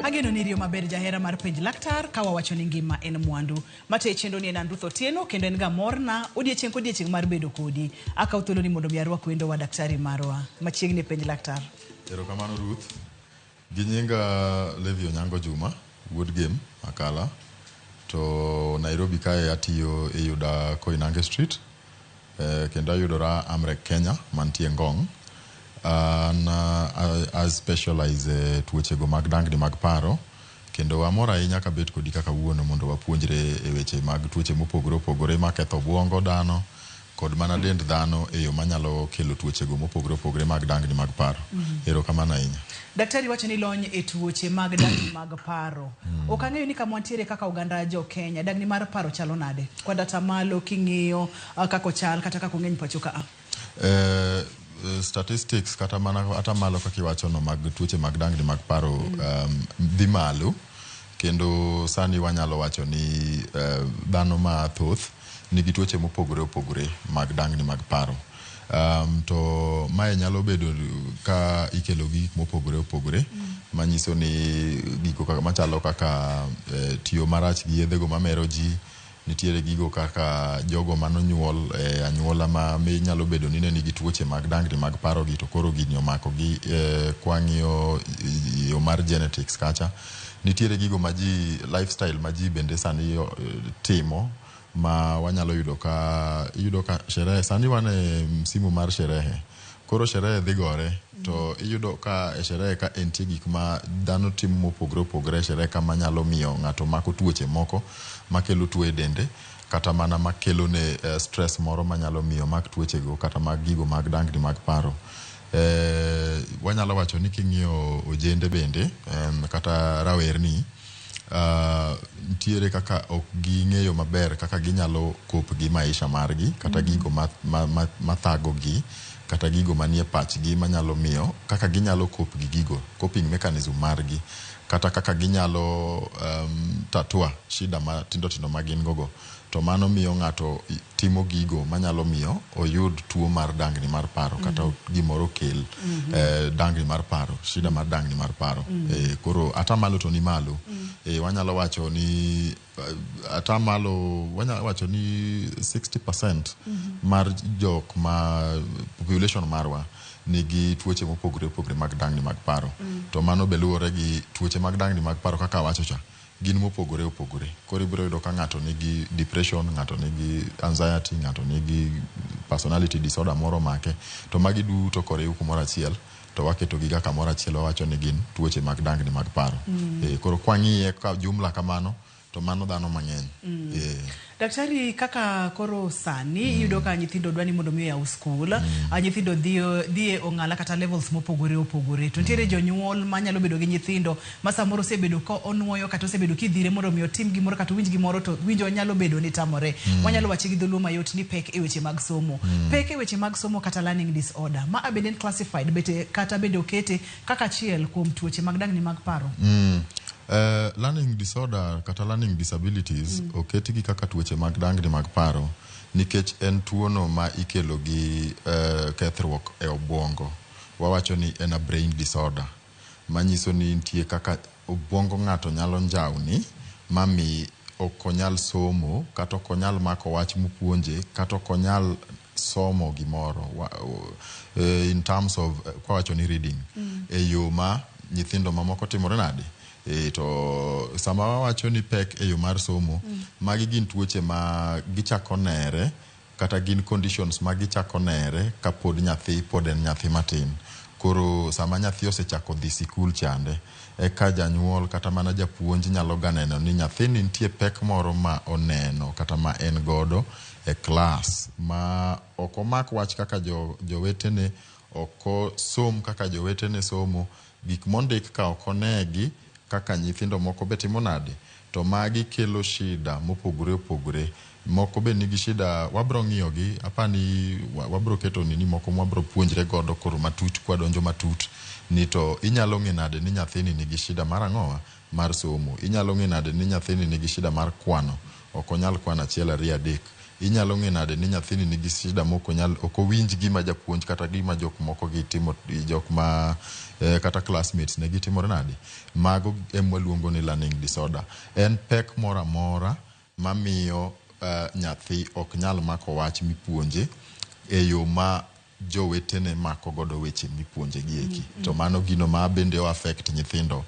Ageno ni iriyo maber jahera mar penj laktar ka wawacho ni ngima en mwandu. Mate chenro ni en an Ruth Otieno kendo en ga morna odiechieng' kodiechieng' mar bedo kodi. Akawo thuolo ni mondo mi arwak wendo wa daktari marwa machiegni e penj laktar. Erokamano Ruth. Gi nyinga Levi Onyango Juma, wuod Gem, Akala. To Nairobi kae atiyo iyuda Koinange Street. Kendo ayudora Amrec Kenya mantie Ngong. An a specialize e tuochego mag dangni mag paro. Kendo amor ahinya kabet kodi kaka kawuono mondo wapuonjre e weche mag tuoche mopogore opogore maketho obuongo dhano kod mana dend dhano e yo manyalo kelo tuochego mopogore opogore mag dangni mag paro. Erokamano ahinya. Daktari wacho ni lony e tuoche mag dangni mag paro. Ok ang'eyo ni kama wantiere kaka oganda jo Kenya, dangni mar paro chalo nade? Kwa data malo king'iyo kaka ochal kata kaka ong'eny pacho ka a. Statistics kata mana atamalo kaka iwachono mag tuoche mag dangni mag paro dhi malo kendo sani wanyalo wacho ni dhano mathoth nigi tuoche mopogore opogore mag dangni mag paro. To mae nyalo bedo ka ikelo gi gik mopogore opogore manyiso ni gigo machalo kaka tiyo marach gi yedhego mamero ji, nitiere gigo kaka jogo manonyuol e anyuola ma nyalo bedo ni ne nigi tuoche mag dangni mag paro gi to koro gini omako gi kwang'iyo yo mar genetics kacha. Nitiere gigo ma ji lifestyle ma ji bende sani timo ma wanyalo yudo ka iyudo ka sherehe sani wan e msimu mar sherehe koro sherehe dhi gore to iyudo ka e sherehe ka entie gik ma dhano timo mopogore opogore e sherehe ka manyalo miyo ng'ato mako tuoche moko makelo tuo e dende kata mana makelo ne stress moro manyalo miyo mak tuochego kata mag gigo mag dangni mag paro. Wanyalo wacho ni king'iyo ojende bende kata rawerni nitiere kaka ok ging'eyo maber kaka ginyalo cope gi maisha margi kata gigo mathago gi kata gigo manie pachgi manyalo miyo kaka ginyalo cope gi gigo, coping mechanism margi kata kaka ginyalo tatua shida matindo tindo ma gin go go. To mano miyo ng'ato timo gigo manyalo miyo oyud tuo mar dangni mar paro kata gimoro kel dangni mar paro, shida mar dangni mar paro. Koro atamalo to ni malo. Wanyalo wacho ni atamalo wanyalo wacho ni 60% mar jok ma population marwa nigi tuoche mopogore opogore mag dangni mag paro. To mano be luwore gi tuoche mag dangni mag paro kaka awacho cha gin mopogore opogore. Koro ibiro yudo ka ng'ato nigi depression, ng'ato nigi anxiety, ng'ato nigi personality disorder moro omake. To magi duto koriw kumoro achiel to waketo gi ga kamoro achiel wawacho ni gin tuoche mag dangni mag paro. Koro kwang'iye ka jumla kamano to mano dhano mang'eny. Daktari, kaka koro sani iyudo ka nyithindo dwa ni mondo mi oyaw skul, nyithindo dhi e ong'ala kata levels mopogore opogore. To nitiere jonyuol manyalo bedo gi nyithindo ma samoro osebedo ka onuoyo kata osebedo kidhire mondo mi otim gimoro kata owinj gimoro to winjo nyalo bedo ni tamore. Wanyalo wache gi dholuo mayot ni pek e weche mag somo. Pek e weche mag somo kata learning disorder. Ma bende en classified bete kata bende okete kaka achiel kuom tuoche mag dangni mag paro. Learning disorder kata learning disabilities oketgi kaka tuoche mag dangni mag paro nikech en tuono ma ikelo gi kethruok e obuongo. Wawacho ni en a brain disorder manyiso ni nitie kaka obuongo ng'ato nyalo njawni mami ok onyal somo kata ok onyal mako wach mopuonje kata ok onyal somo gimoro in terms of kwawacho ni reading e yo ma nyithindo mamoko timore nade. To sama wawacho ni pek e yo mar somo, magi gin tuoche ma gichako nere kata gin conditions ma gichako nere kapod nyathi pod en nyathi matin. Koro sama nyathi osechako dhi sikul chande, eka janyuol kata mana japuonj nyalo ga neno ni nyathini nitie pek moro ma oneno kata ma en godo e klas ma ok omak wach kaka jowetene, ok osom kaka jowetene somo, gik mondik ka ok onegi. kaka nyithindo moko be timo nade. To magi kelo shida mopogore opogore. Moko be nigi shida, wabro ng'iyo gi, apani wabro keto nini moko mwabro puonjre godo koro matut, kwadonjo matut ni to inyalo ng'e nade ni nyathini nigi shida mar ang'owa mar somo. Inyalo ng'e nade ni nyathini nigi shida mar kwano, ok onyal kwano 1 2 3. Inyalo ng'e nade ni nyathini nigi shida mok onyal, ok owinj gima japuonj kata gima jok moko gitimo, jok ma kata classmates ne gitimore nade. Mago ema waluongo ni learning disorder. En pek moro amora mamiyo nyathi ok nyal mako wach mipuonje e yo ma jowetene mako godo weche mipuonje gi eki. To mano gino ma bende o affect nyithindo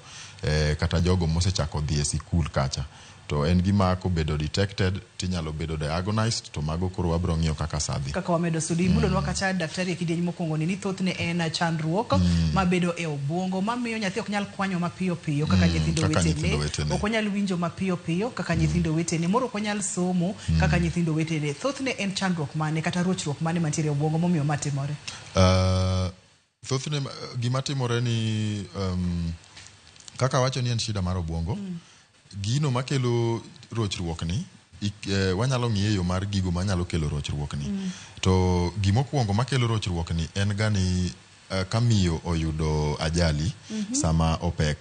kata jogo mosechako dhi e sikul kacha. To en gima kobedo detected tinyalo bedo diagnosed, to mago koro wabro ng'iyo kaka saa dhi. Kaka wamedo sudi mulonwa kacha daktari e kidieny mokwongo ni thothne en chandruok mabedo e obwongo mamiyo nyathi ok nyal kwanyo mapiyo piyo kaka nyithindo wetene, ok onyal winjo mapiyo piyo kaka nyithindo wetene, moro ok onyal somo kaka nyithindo wetene. Thothne en chandruok mane kata rochruok mane mantiere e obwongo momiyo ma timore? Thothne gima timore ni kaka wacho ni en shida mar obwongo. Gino makelo rochruok ni wanyalo ng'iye yo mar gigo manyalo kelo rochruok ni. To gimokwongo makelo rochruok ni en ga ni ka miyo oyudo ajali sama opek.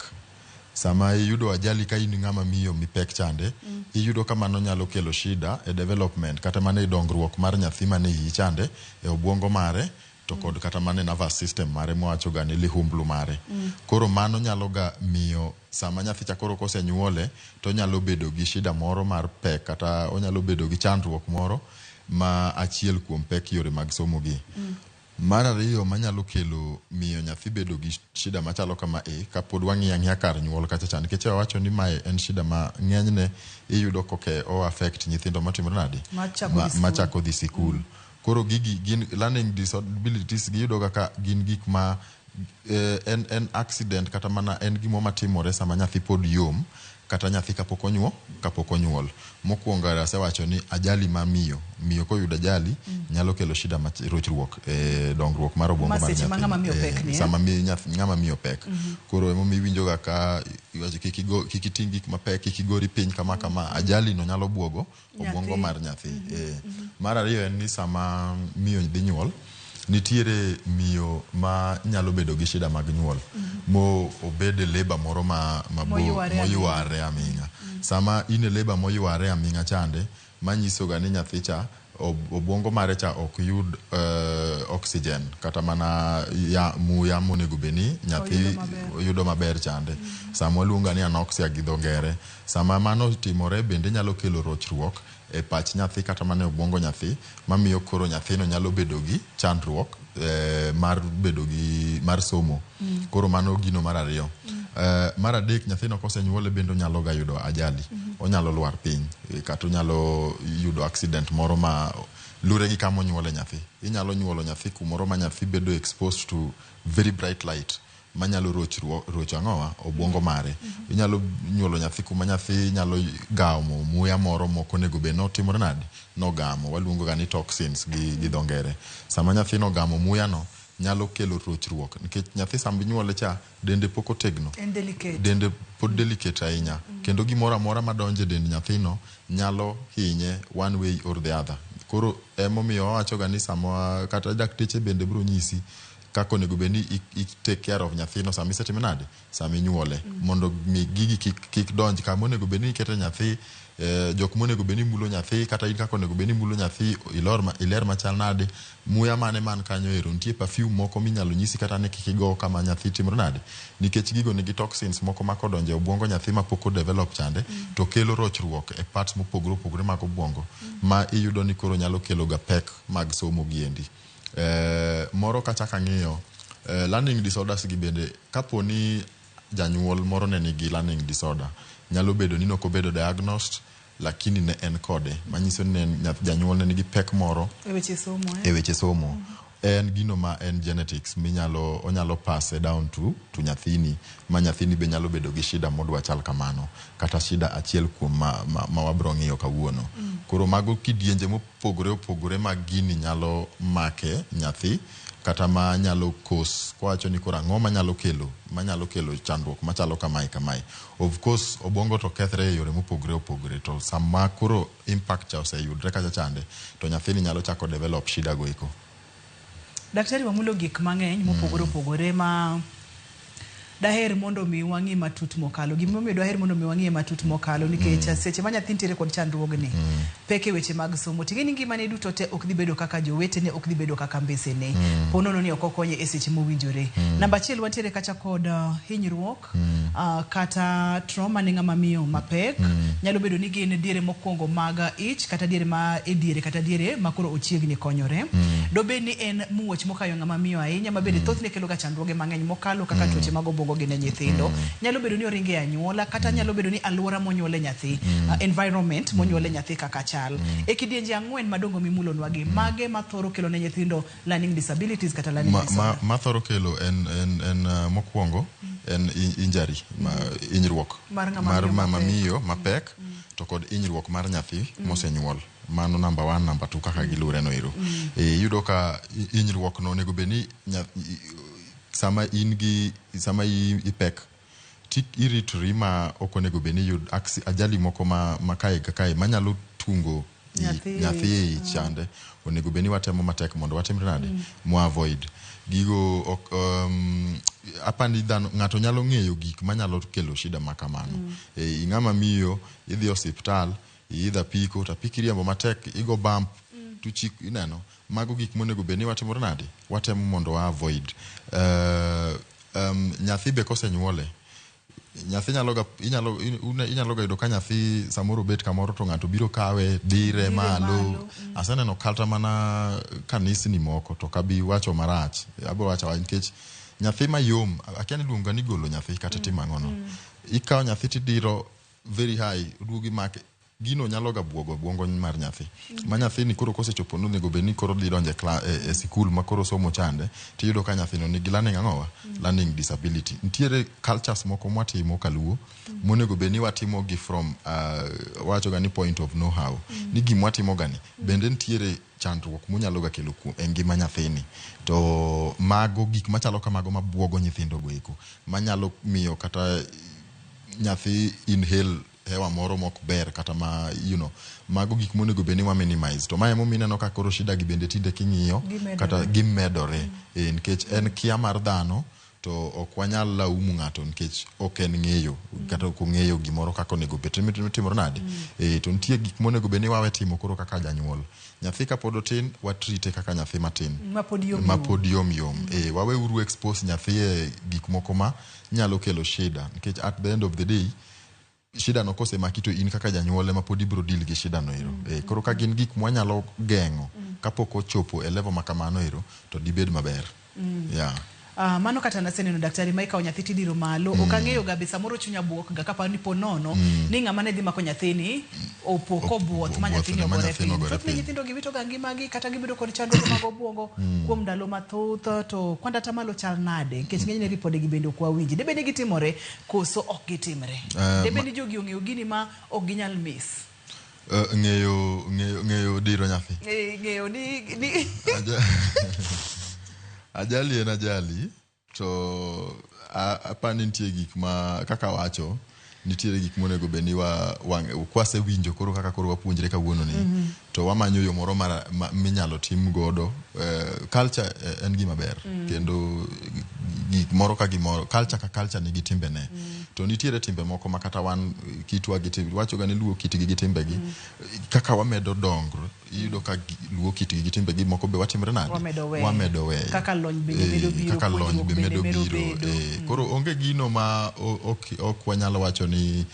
Sama iyudo ajali ka in ng'ama miyo mipek chande, iyudo ka mano nyalo kelo shida e development kata mana e dongruok mar nyathi mane iyi chande e obwongo mare, to kod kata mana e nervous system mare mwawacho ga ni lihumblu mare. Koro mano nyalo ga miyo sama nyathi cha koro kosenyuole to onyalo bedo gi shida moro mar pek kata onyalo bedo gi chandruok moro ma achiel kuom pek yore mag somo gi. Mar ariyo manyalo kelo miyo nyathi bedo gi shida machalo kama kapod wang'iyo ang'iya kar nyuol kacha cha, nikech wawacho ni mae en shida ma ng'enyne iyudo koke o affect nyithindo matimore nade machako dhi sikul. Koro gigi gin learning disabilities, giyudo kaka gin gik ma en accident kata mana en gimo matimore sama nyathi pod yom kata nyathi kapok onyuol, kapok onyuol. Mokwongo asewacho ni ajali ma miyo koyudo ajali nyalo kelo shida ma rochruok e dongruok mar obwongo mar nyathi sama ng'ama miyo pek. Koro emomiyo iwinjo ga ka iwacho kik iting' gik mapek, kik igori piny kama kama, ajali no nyalo buogo obwongo mar nyathi. Mar ariyo en ni sama miyo dhi nyuol, nitiere miyo ma nyalo bedo gi shida mag nyuol mo obed e leba moro ma moyware aming'a. Sama in e leba moyware aming'a chande, manyiso ga ni nyathi cha obwongo mare cha ok yud oxygen kata mana ya muya monego bed ni nyathi yudo maber chande. Sama waluongo ni anoxia gi dho ngere. Sama mano timore bende nyalo kelo rochruok e pach nyathi kata mana e obwongo nyathi, mamiyo koro nyathino nyalo bedo gi chandruok mar bedo gi mar somo. Koro mano gino mar ariyo. Mar adek, nyathino kosenyuole bende onyalo ga yudo ajali. Onyalo lwar piny kata onyalo yudo accident moro ma lure gi kama onyuole nyathi. Inyalo nyuolo nyathi kumoro ma nyathi bedo exposed to very bright light manyalo rocho ang'owa obwongo mare. Inyalo nyuolo nyathi kuma nyathi nyalo gamo muya moro mok onego bed notimore nade nogamo, waluongo ga ni toxins gi dho ngere. Sama nyathi nogamo muya no nyalo kelo rochruok nikech nyathi sama inyuole cha dende pok otegno, en delicate, dende pod delicate ahinya, kendo gimoro amora madonjo e dend nyathino nyalo hinye one way or the other. Koro emomiyo wawacho ga ni sama kata dakteche bende biro nyisi kaka onego bed ni i take care of nyathino sama isetime nade, sama inyuole, mondo mi gigi kik donj kama onego bed ni ikete nyathi, jok monego bed ni mulo nyathi kata in kaka onego bed ni mulo nyathi, iler machal nade, muya mane man kanyo ero, nitie perfume moko minyalo nyisi kata ni kik igo kama nyathi timore nade, nikech gigo nigi toxins moko ma kodonjo e obwongo nyathi mapok o develop chande, to kelo rochruok e parts mopogore opogore mag obwongo, ma iyudo ni koro nyalo kelo ga pek mag somo giendi. Moro kachak ang'iyo learning disorders gi bende kapo ni janyuol moro ne nigi learning disorder, nyalo bedo ni nok obedo diagnosed lakini ne en kode, manyiso ni janyuol ne nigi pek moro e weche somo, e weche somo. En gino ma en genetics minyalo onyalo pass down to nyathini, ma nyathini be nyalo bedo gi shida modwa chal kamano, kata shida achiel kuom ma wabro ng'iyo kawuono. Koro mago kidienje mopogore opogore mag gini nyalo make nyathi. Kata manyalo cause kwawacho ni koro ang'o manyalo kelo chandruok machalo kamae kamae. Of course, obwongo to kethre e yore mopogore opogore, to sama koro impact cha oseyudre kacha chande, to nyathini nyalo chako develop shida go eko. Daktari, wamulo gik mang'eny mopogore opogore ma daher mondo mi wang'i matut mokalo. Gimomiyo daher mondo mi wang'iye matut mokalo nikech seche ma nyathi nitiere kod chandruogni, pek e weche mag somo, ting'e ni ngimane duto te ok dhi bedo kaka jowetene, ok dhi bedo kaka mbesene, po nono ni ok okonye e seche mowinjore. Namba achiel, wantiere kacha kod hinyruok kata trauma ne ng'ama miyo mapek. Nyalo bedo ni gin diere mokwongo mag ich, kata diere ma e diere, kata diere ma koro ochiegni konyore. Dobed ni en muoch mokayo ng'ama miyo ahinya, ma bende thothne kelo ga chandruoge mang'eny mokalo kaka tuoche mag obwongo gi ne nyithindo. Nyalo bedo ni oringo e anyuola, kata nyalo bedo ni alwora monyuole nyathi, environment monyuole nyathi kaka chal. E kidienje ang'wen madongo mimulonwa gi, mage mathoro kelo ne nyithindo learning disabilities kata learning disorder? Ma thoro kelo en mokwongo en injury ma hinyruok mar ng'ama mar miyo mama mapek. Miyo mapek to kod hinyruok mar nyathi mosenyuol. Mano number one. Number two, kaka gilure no ero, iyudo ka hinyruok no onego bed ni sama in gi sama ipek ti iritri ma ok onego bed ni yud ajali moko ma kae ka kae manyalo tungo nyathi e nyathi e ich chande. Onego bed ni watemo matek mondo watimre nade mo avoid gigo. Ok, apani dhano ng'ato nyalo ng'eyo gik manyalo kelo shida ma kamano. Ing'ama miyo idhi osiptal, iidho apiko to apiko iriembo matek, igo bump to chik ineno. Mago gik monego bed ni watimore nade, watemo mondo wa avoid. Nyathi be kosenyuole, nyathi nyalo ga inyalo ga yudo ka nyathi samoro bet kamoro to ng'ato biro kawe dire dire malo. Malo. Aseneno kata mana kanisni moko, to kabi wacho marach, abiro wacho awacha nikech nyathi mayom akia ni iluongo ni golo nyathi kata timo ang'ono. Ikawo nyathi tidiro very high, oduogi make gino nyalo ga buogo obwongo mar nyathi ma nyathini koro kosechopo nonego bed ni koro dhi donjo e sikul ma koro somo chande, tiyudo ka nyathino nigi learning ang'owa learning disability. Nitiere cultures moko mwatimo kaluo monego bed ni watimo gi from wacho ga ni point of know how ni gimwatimo ga ni bende nitiere chandruok monyalo ga kelo kuom e ngima nyathini. To mago gik machalo kamago mabuogo nyithindo go eko manyalo miyo kata nyathi inhale hewa moro mok ber kata ma mago gik monego bed ni wa minimize. To mae emomiyo ineno ka koro shida gi bende tinde king'iyo gimedore. Kata gimedore, nikech en kia mar dhano, to ok wanyal laumu ng'ato nikech ok en ng'eyo kata ok ong'eyo gimoro kaka onego bed timore nade. To nitie gik monego bed ni wawe timo. Koro kaka janyuol, nyathi kapod otin, watrite kaka nyathi matin ma pod yom ma yom. Pod yom yom. Waweuru expose nyathi e gik moko ma nyalo kelo shida, nikech at the end of the day shida no kosemaki to in kaka janyuol ema pod ibiro deal gi shida no ero. Koro ka gin gik mwanyalo geng'o kapok ochopo e level ma kamano ero, to dibed maber, yeah. Mano kata naseneno, daktari, ma ikawo nyathi tidiro malo. Ok ang'eyo ga be samoro chunya buok ga kaparo ni po nono ni ng'ama ne dhi mako nyathini opo kobuoth ma nyathini ma ogore nyathini piny. ogore Thothne piny. nyithindo gi wito ga ngimagi kata gibedo kod chandruoge mag obwongo kuom ndalo mathoth. To kwand atamalo chal nade? Nikech ng'enyne ripode gi bende ok wawinji. Debed ni gitimore koso ok gitimre? Debed ni jogi ong'eyo gini ma ok ginyal miss? Ng'eyo diro nyathi. Ng'eyo ni Ajali en ajali, to apani nitie gik ma kaka wacho nitiere gik monego bed ni wa kwasewinjo koro kaka koro wapuonjre kawuono ni to wamanyo yo moro minyalo tim godo. Culture en gima ber kendo gik moro ka gimoro, culture ka culture nigi timbene. To nitiere timbe moko ma kata wan kitwa gi timbe wacho ga ni luo kitgi gi timbegi. Kaka wamedo dongro, iyudo ka luo kitgi gi timbegi moko be watimre nade? Wamedo weyo. Wamedo weyo. Kaka lony bende medo biro, kaka lony puonjruok be bende medo medo biro. bedo. Koro onge gino ma ok wanyalo wacho ni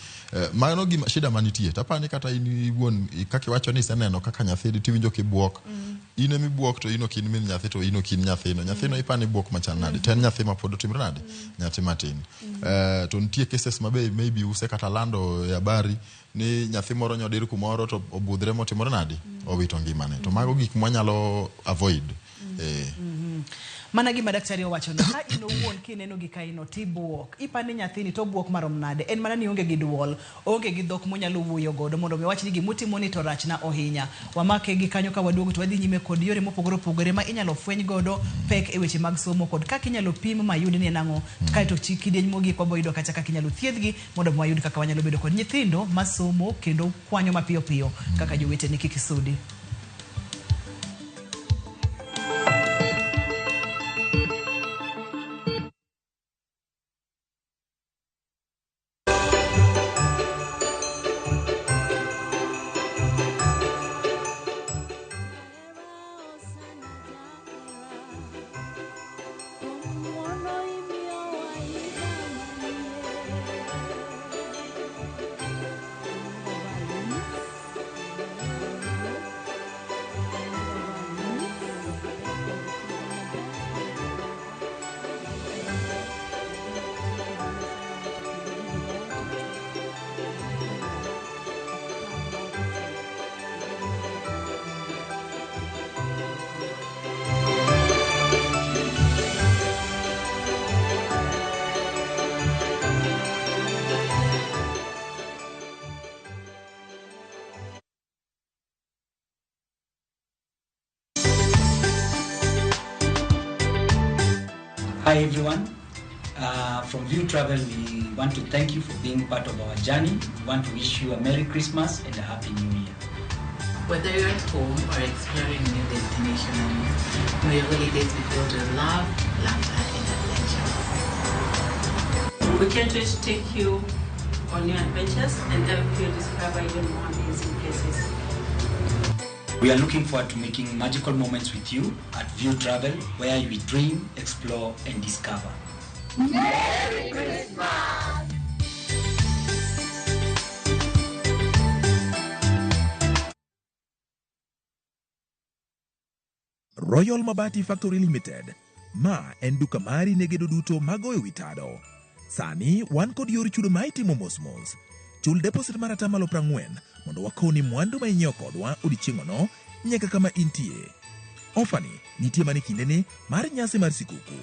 mano gima shida manitie. Tapani kata in iwuon kaka iwacho ni iseneno kaka nyathi tiwinjo kibuok, in emibuok, to in ok in min nyathi, to in ok in nyathino. Nyathino ipani buok machal nade? To en nyathi ma pod otimre nade, nyathi matin. To nitie cases ma be maybe use kata lando e habari ni nyathi moro nyodir kumoro to obudhre motimore nade, owito ngimane. To mago gik mwanyalo avoid. Mana gima daktari owacho no, ka in owuon kineno gika ino tibuok, ipani nyathini to obuok marom nade? En mana ni onge gi duol, onge gi dhok monyalo wuoyo godo mondo mi owach ni gimutimo ni to rachna ohinya. Wamake gi kanyo ka waduogo to wadhi nyime kod yore mopogore opogore ma inyalo fweny godo pek e weche mag somo kod kaka inyalo pim mayud ni en ang'o. Kaeto kidieny mogik wabo yudo kacha kaka inyalo thiedhgi mondo mi wayud kaka wanyalo bedo kod nyithindo masomo kendo kwanyo mapiyo piyo kaka joweteni kik isudi. Hi everyone. From View Travel, we want to thank you for being part of our journey. We want to wish you a Merry Christmas and a Happy New Year. Whether you're at home or exploring new destinations, may your holidays be filled with love, laughter, and adventure. We can't wait to take you on new adventures and help you discover even more amazing places. We are looking forward to making magical moments with you at View Travel, where we dream, explore, and discover. Merry Christmas! Royal Mabati Factory Limited. Ma en duka mari ne gedo duto magoyo wi tado. Sani wan kod yor chudo ma itimo mos mos. Chul deposit mar 40% mondo wakoni mwandu ma inyiewo kodwa odiechieng'ono nyaka kama intie. Ofani nitie mana e kindeni mar nyasi mar sikuku.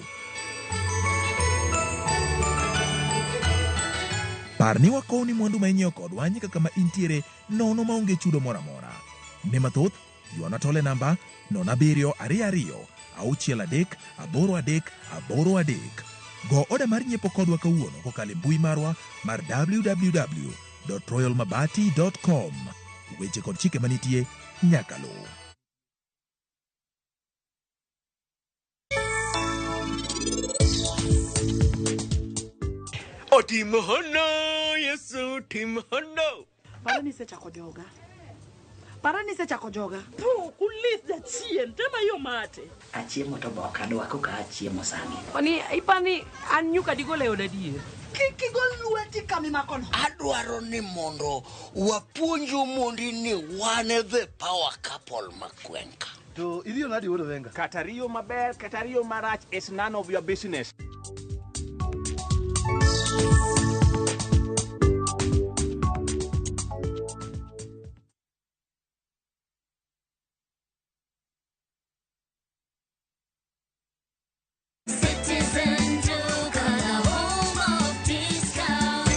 Par ni wakowni mwandu ma inyiewo kodwa nyaka kama intiere nono maonge chudo moro amora. Ne mathoth, ywana tole namba 0722 63 83 83. Go oda mar nyiepo kodwa kawuono kokalo e mbui marwa mar www.royalmabati.com. Weche kod chike manitie nyaka luw. Otimo hono, Yesu timo hono. Para ni isechako joga. Para ni isechako joga. To kulis jachien, tema yo mate. Achiemo to bok adwa koka achiemo sani. Oni ipani an nyuka digol e od adier. Kik igol lweti kamimakono. Adwaro ni mondo wapuonju mondi ni wan e the power couple ma gweng' ka. To iriyo nadi wuod Owenga? Kata riyo maber, kata riyo marach, it's none of your business. Citizen Duka, the home of discount.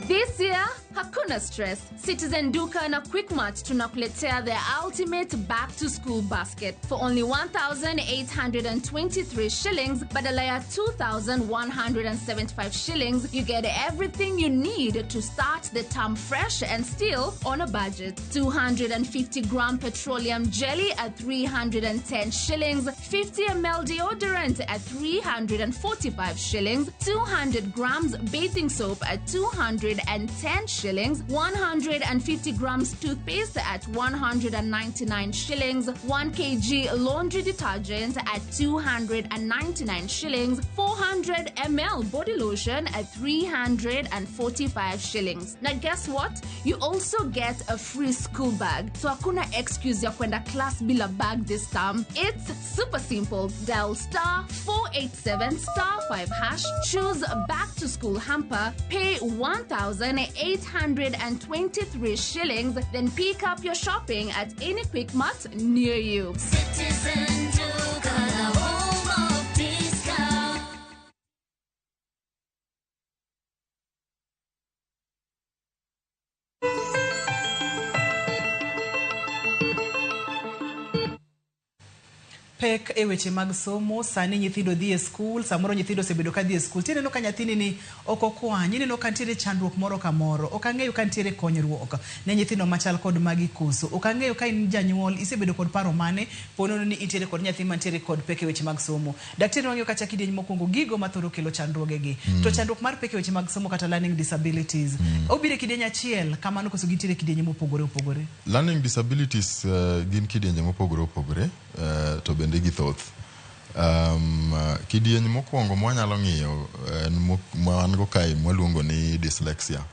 This year, hakuna stress. Citizen Duka na Quickmart tunakuletea the ultimate back to school basket for only 1,823 shillings badala ya 2,175 shillings. You get everything you need to start the term fresh and still on a budget. 250 gram petroleum jelly at 310 shillings, 50 ml deodorant at 345 shillings, 200 grams bathing soap at 210 shillings, 150 grams toothpaste at 199 shillings, 1 kg laundry detergent at 299 shillings, 400 ml body lotion at 345 shillings. Now guess what? You also get a free school bag. So hakuna excuse ya kwenda class bila bag this term. It's super simple. Dial star 487 star 5 hash, choose back to school hamper, pay 1,800 123 shillings, then pick up your shopping at any Quick Mart near you. Citizen Duka, the home of discount. Pek e weche mag somo sani nyithindo dhi e skul samoro nyithindo osebedo ka dhi e skul tineno ka nyathini ni ok okwany ineno ka nitiere chandruok moro kamoro ok ang'eyo ka nitiere konyruok ne nyithindo machal kod magi koso ok ang'eyo ka in janyuol isebedo kod paro mane ponono ni intiere kod nyathi mantiere kod pek e weche mag somo daktari wang'eyo kacha kidieny mokwongo gigo mathoro kelo chandruogegi to chandruok mar pek e weche mag somo kata learning disabilities obiro e kidieny achiel kamano koso gintiere kidienje mopogore opogore. Learning disabilities gin kidienje mopogore opogore to bende githoth. Kidieny mokwongo mwanyalo ng'iyo en ma wan go kae mwaluongo ni dyslexia.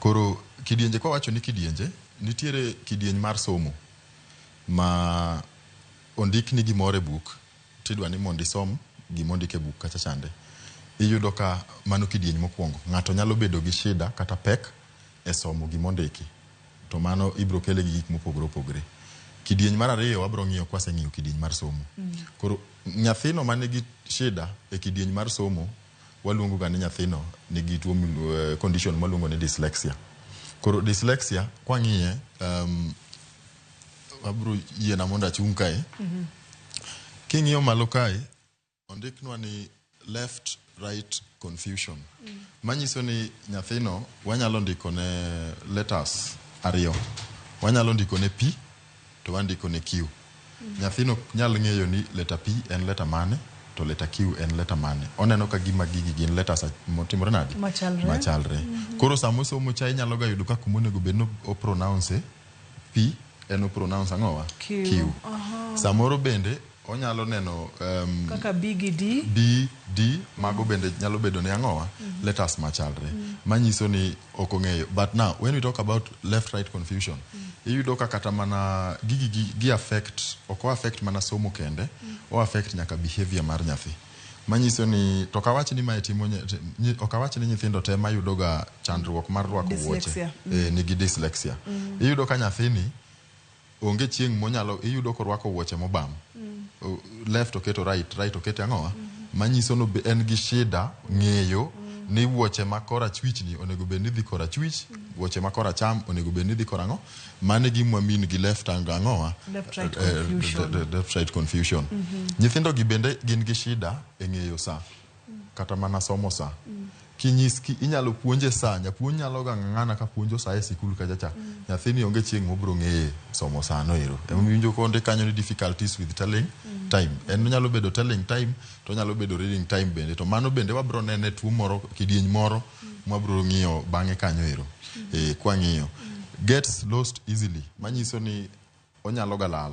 Koro kidienje kwawacho ni kidienje, nitiere kidieny mar somo ma ondikni gimoro e buk tidwa ni mondo isom gimondik e buk kacha chande. Iyudo ka mano kidieny mokwongo. Ng'ato nyalo bedo gi shida kata pek e somo gimondiki. To mano ibro kele gi gik mopogore opogore. Kidieny mar ariyo wabro ng'iyo kwaseng'iyo kidieny mar somo. Koro nyathino manigi shida e kidieny mar somo waluongo ga ni nyathino nigi tuo condition mwaluongo ni dyslexia. Koro dyslexia kwang'iye abro yiena mondo achung' kae. King'iyo malo kae ondiknwa ni left right confusion. Manyiso ni nyathino wanyalo ndiko ne letters ariyo. Wanyalo ndiko ne P to wandiko ne Q. Nyathino nyal ng'eyo ni letter P en letter mane to letter Q en letter mane. Oneno ka gima gigi gin letters motimore nade? Machalre. Machalre. Koro sama osomo cha inyalo ga yudo ka kuma onego bed ni o pronounce P en o pronounce ang'owa? Q. Q. Samoro bende onyalo neno Kaka B gi D. B, D, mago bende nyalo bedo ni ang'owa? Letters machalre. Manyiso ni ok ong'eyo. But now, when we talk about left right confusion, iyudo ka kata mana gigi gi affect, ok o affect mana somo kende, o affect nyaka behavior mar nyathi. Manyiso ni, to ok awach ni mae timo, ok awach ni nyithindo te mayudo ga chandruok mar rwako wuoche, Dyslexia. Nigi dyslexia. Iyudo ka nyathini onge chieng' monyalo, iyudo korwako wuoche mobam. Left oketo right, right oketo ang'owa? Manyiso ni en gi shida ng'eyo ni wuoche ma korachwich ni onego bed ni dhi korachwich, wuoche ma koracham onego bed ni dhi korang'o. Mano e gima wamin gi left and ang'owa? Left right confusion. Left right confusion. Nyithindo gi bende gin gi shida e ng'eyo sa, kata mana somo sa. Kinyis ki inyalo puonje sa, japuonj nyalo ga ng'ang'ana ka puonjo sa e sikul kacha cha. Nyathini onge chieng' mobro ng'eye somo sa no ero. Emomiyo konde kanyo ni difficulties with telling time. En onyalo bedo telling time, to onyalo bedo reading time bende. To mano bende wabro nene tuo moro, kidieny moro, mwabro ng'iyo bang'e kanyo ero. Kwang'iyo. Gets lost easily. Manyiso ni onyalo ga lal.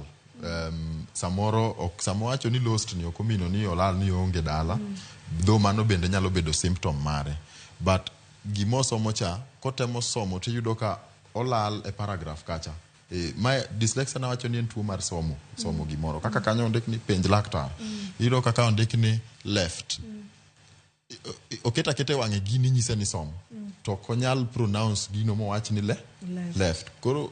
Samoro ok, sama wacho ni lost ni ok omino ni olal ni oonge dala. Though mano bende nyalo bedo symptom mare. But gimosomo cha, kotemo somo tiyudo ka olal e paragraph kacha. Ma dyslexia nawacho ni en tuo mar somo, somo gimoro. Kaka kanyo ondik ni penj laktar. Iyudo kaka ondik ni left. Oket aketa e wang'e gini nyise ni som. To ok onyal pronounce gino mowach ni Left. left. Koro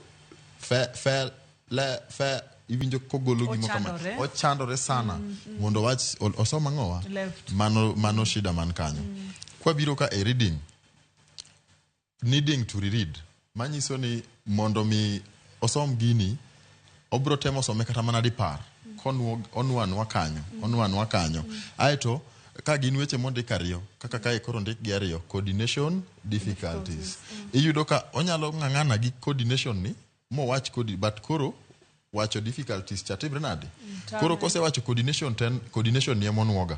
fe, fe, le, fe, iwinjo kogolo gimo kama. Ochandore. Ochandore sana. Mondo wach, osom ang'owa? Left. Mano shida man kanyo. Kwabiro ka e reading, needing to reread, manyiso ni mondo mi osom gini, obro temo some kata mana dipar. Konuo, onwa anwa kanyo, onwa anwa kanyo. Aeto, ka gin weche mondik ariyo, kaka kae koro ondik gi ariyo, coordination difficulties. Iyudo ka onyalo ng'ang'ana gi coordination ni, mowach kodi, but koro wacho difficulties cha timre nade? Koro kosewacho coordination ten, coordination ni emonuoga.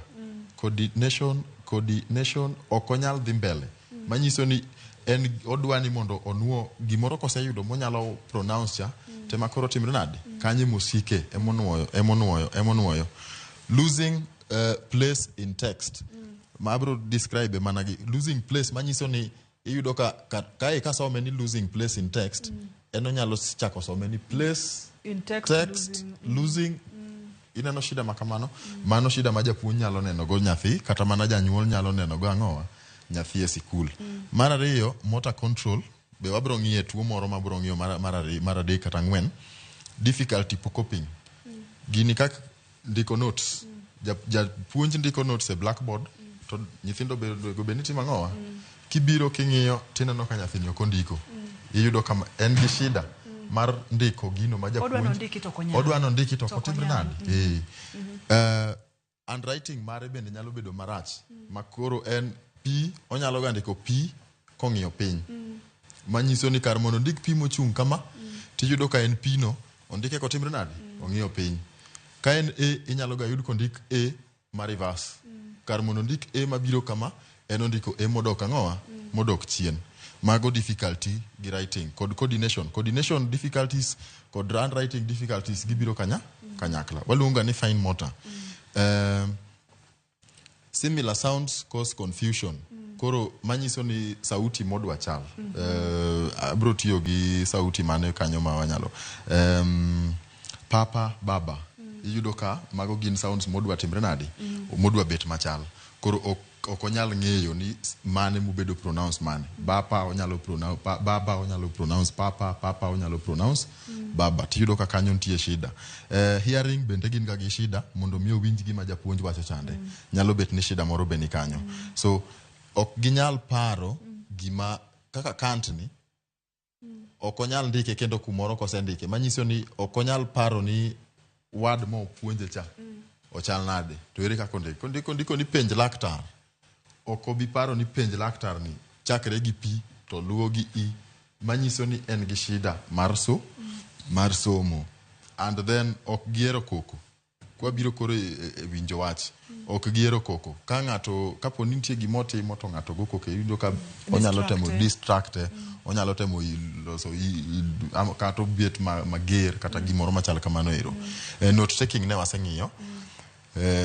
Coordination, coordination ok onyal dhi mbele. Manyiso ni en odwa ni mondo onuo gimoro koseyudo monyalo pronounce cha, tema koro timre nade? Kanyo emosike, emonuoyo, emonuoyo, emonuoyo. Losing place in text. Ma abro describe mana gi losing place manyiso ni iyudo ka kae kasome ni losing place in text, en onyalo chako some ni place In text, text losing. losing. Ineno shida ma kamano? Mano shida ma japuonj nyalo neno go nyathi, kata mana janyuol nyalo neno go ang'owa? Nyathi e sikul. Mar ariyo, motor control Be wabro ng'iye tuo moro mabro ng'iyo mar adek kata ang'wen. Difficulty coping. Gini kaka ndiko notes. Japuonj ndiko notes e blackboard to nyithindo onego bed ni timo ang'owa? Kibiro king'iyo tineno ka nyathini ok ondiko. Iyudo ka en gi shida mar ndiko gino ma japuonj Odwa nondiki to ok onyal. Odwa nondiki to ok To ok otimre onyal. nade? Handwriting mare bende nyalo bedo marach ma koro en P onyalo ga ndiko P kong'iyo piny. Manyiso ni kar mondo ondik P mochung' kama tiyudo ka en P no ondike kotimre nade? Ong'iyo piny. Ka en A inyalo ga yud kondik A ma reverse. Kar mondo ondik A mabiro kama en ondiko A modok ang'owa? Modok chien. Mago difficulty gi writing kod coordination. Coordination difficulties kod handwriting difficulties gibiro kanyakla. Waluongo ni fine motor. Similar sounds cause confusion. Koro manyiso ni sauti modwa chal. Abro tiyo gi sauti mane kanyo ma wanyalo. Papa, baba. Iyudo ka mago gin sounds modwa timre nade? Modwa bet machal. Koro ok onyal ng'eyo ni mane mobedo pronounce mane. Bapa onyalo pronounce, baba onyalo pronounce papa, papa onyalo pronounce baba. Tiyudo ka kanyo nitie shida. Hearing bende gin ga gi shida mondo mi owinj gima japuonj wacho chande. Nyalo bet ni shida moro be ni kanyo. So ok ginyal paro gima kaka Kant ni ok onyal ndike kendo kumoro kosendike. Manyiso ni ok onyal paro ni word ma opuonje cha ochal nade. To ere kaka ondiko? Ondiko ni penj laktar. Ok obi paro ni penj laktar ni chakre gi P to luwo gi E. Manyiso ni en gi shida mar mar somo. And then ok gihero koko. Kwabiro koro e winjo wach. Ok gihero koko. Ka ng'ato kapo ni nitie gima otimo to ng'ato go koko iyudo ka onyalo temo distract. Onyalo temo loso kata obet mager kata gimoro machal kamano ero. Note taking ne waseng'iyo.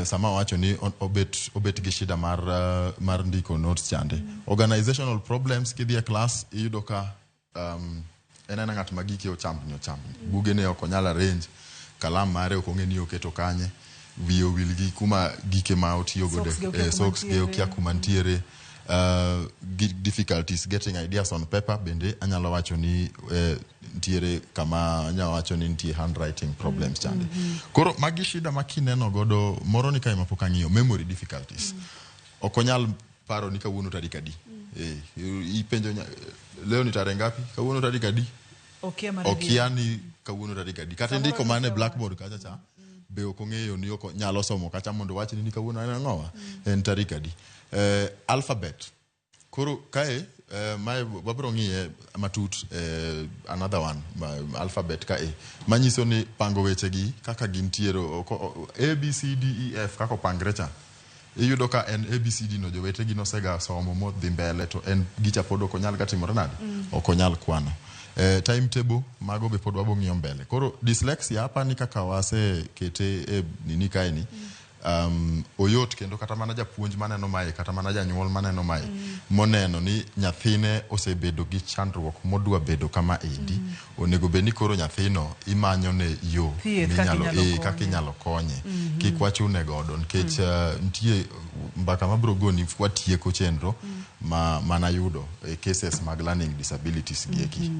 Sama wacho ni obet gi shida mar ndiko notes chande. Organizational problems kidhi e class iyudo ka en ena ng'at ma gike ochambni. Buge ne ok onyal arrange. Kalam mare ok ong'e ni oketo kanye. Wiye owil gi kuma gike ma otiyo godo. Socks ge okia kuma ntiere. Difficulties getting ideas on paper bende anyalo wacho ni ntiere kama anyalo wacho ni nitie handwriting problems chande. Koro magi shida ma kineno godo moro ni kae ma pok ang'iyo memory difficulties. Ok onyal paro ni kawuono tarik adi. Ipenjo leo ni tarehe ngapi? Kawuono tarik adi? Okia ni kawuono tarik adi. Kata ndiko mane blackboard kacha cha be ok ong'eyo ni ok nyalo somo kacha mondo wach ni kawuono en ang'owa? En tarik adi. Alphabet. Koro kae mae wabro ng'iye matut another one alphabet kae manyiso ni pango wechegi kaka gintiere A B C D E F kaka opangre cha. Iyudo ka en A B C D no jowetegi nosega somo modhi mbele to en gicha pod ok onyal ga timore nade? Ok onyal kwano. Timetable mago be pod wabo ng'iyo mbele. Koro dyslexia hapa ni kaka wasekete e nini kae ni oyot kendo kata mana japuonj maneno mae kata mana janyuol maneno mae moneno ni nyathine osebedo gi chandruok modwa bedo kama endi onego bed ni koro nyathino imanyo ne yo kaka inyalo konye kik wachune godo nikech nitie mbaka mabro goni watieko chenro ma manayudo e cases mag learning disabilities gi eki.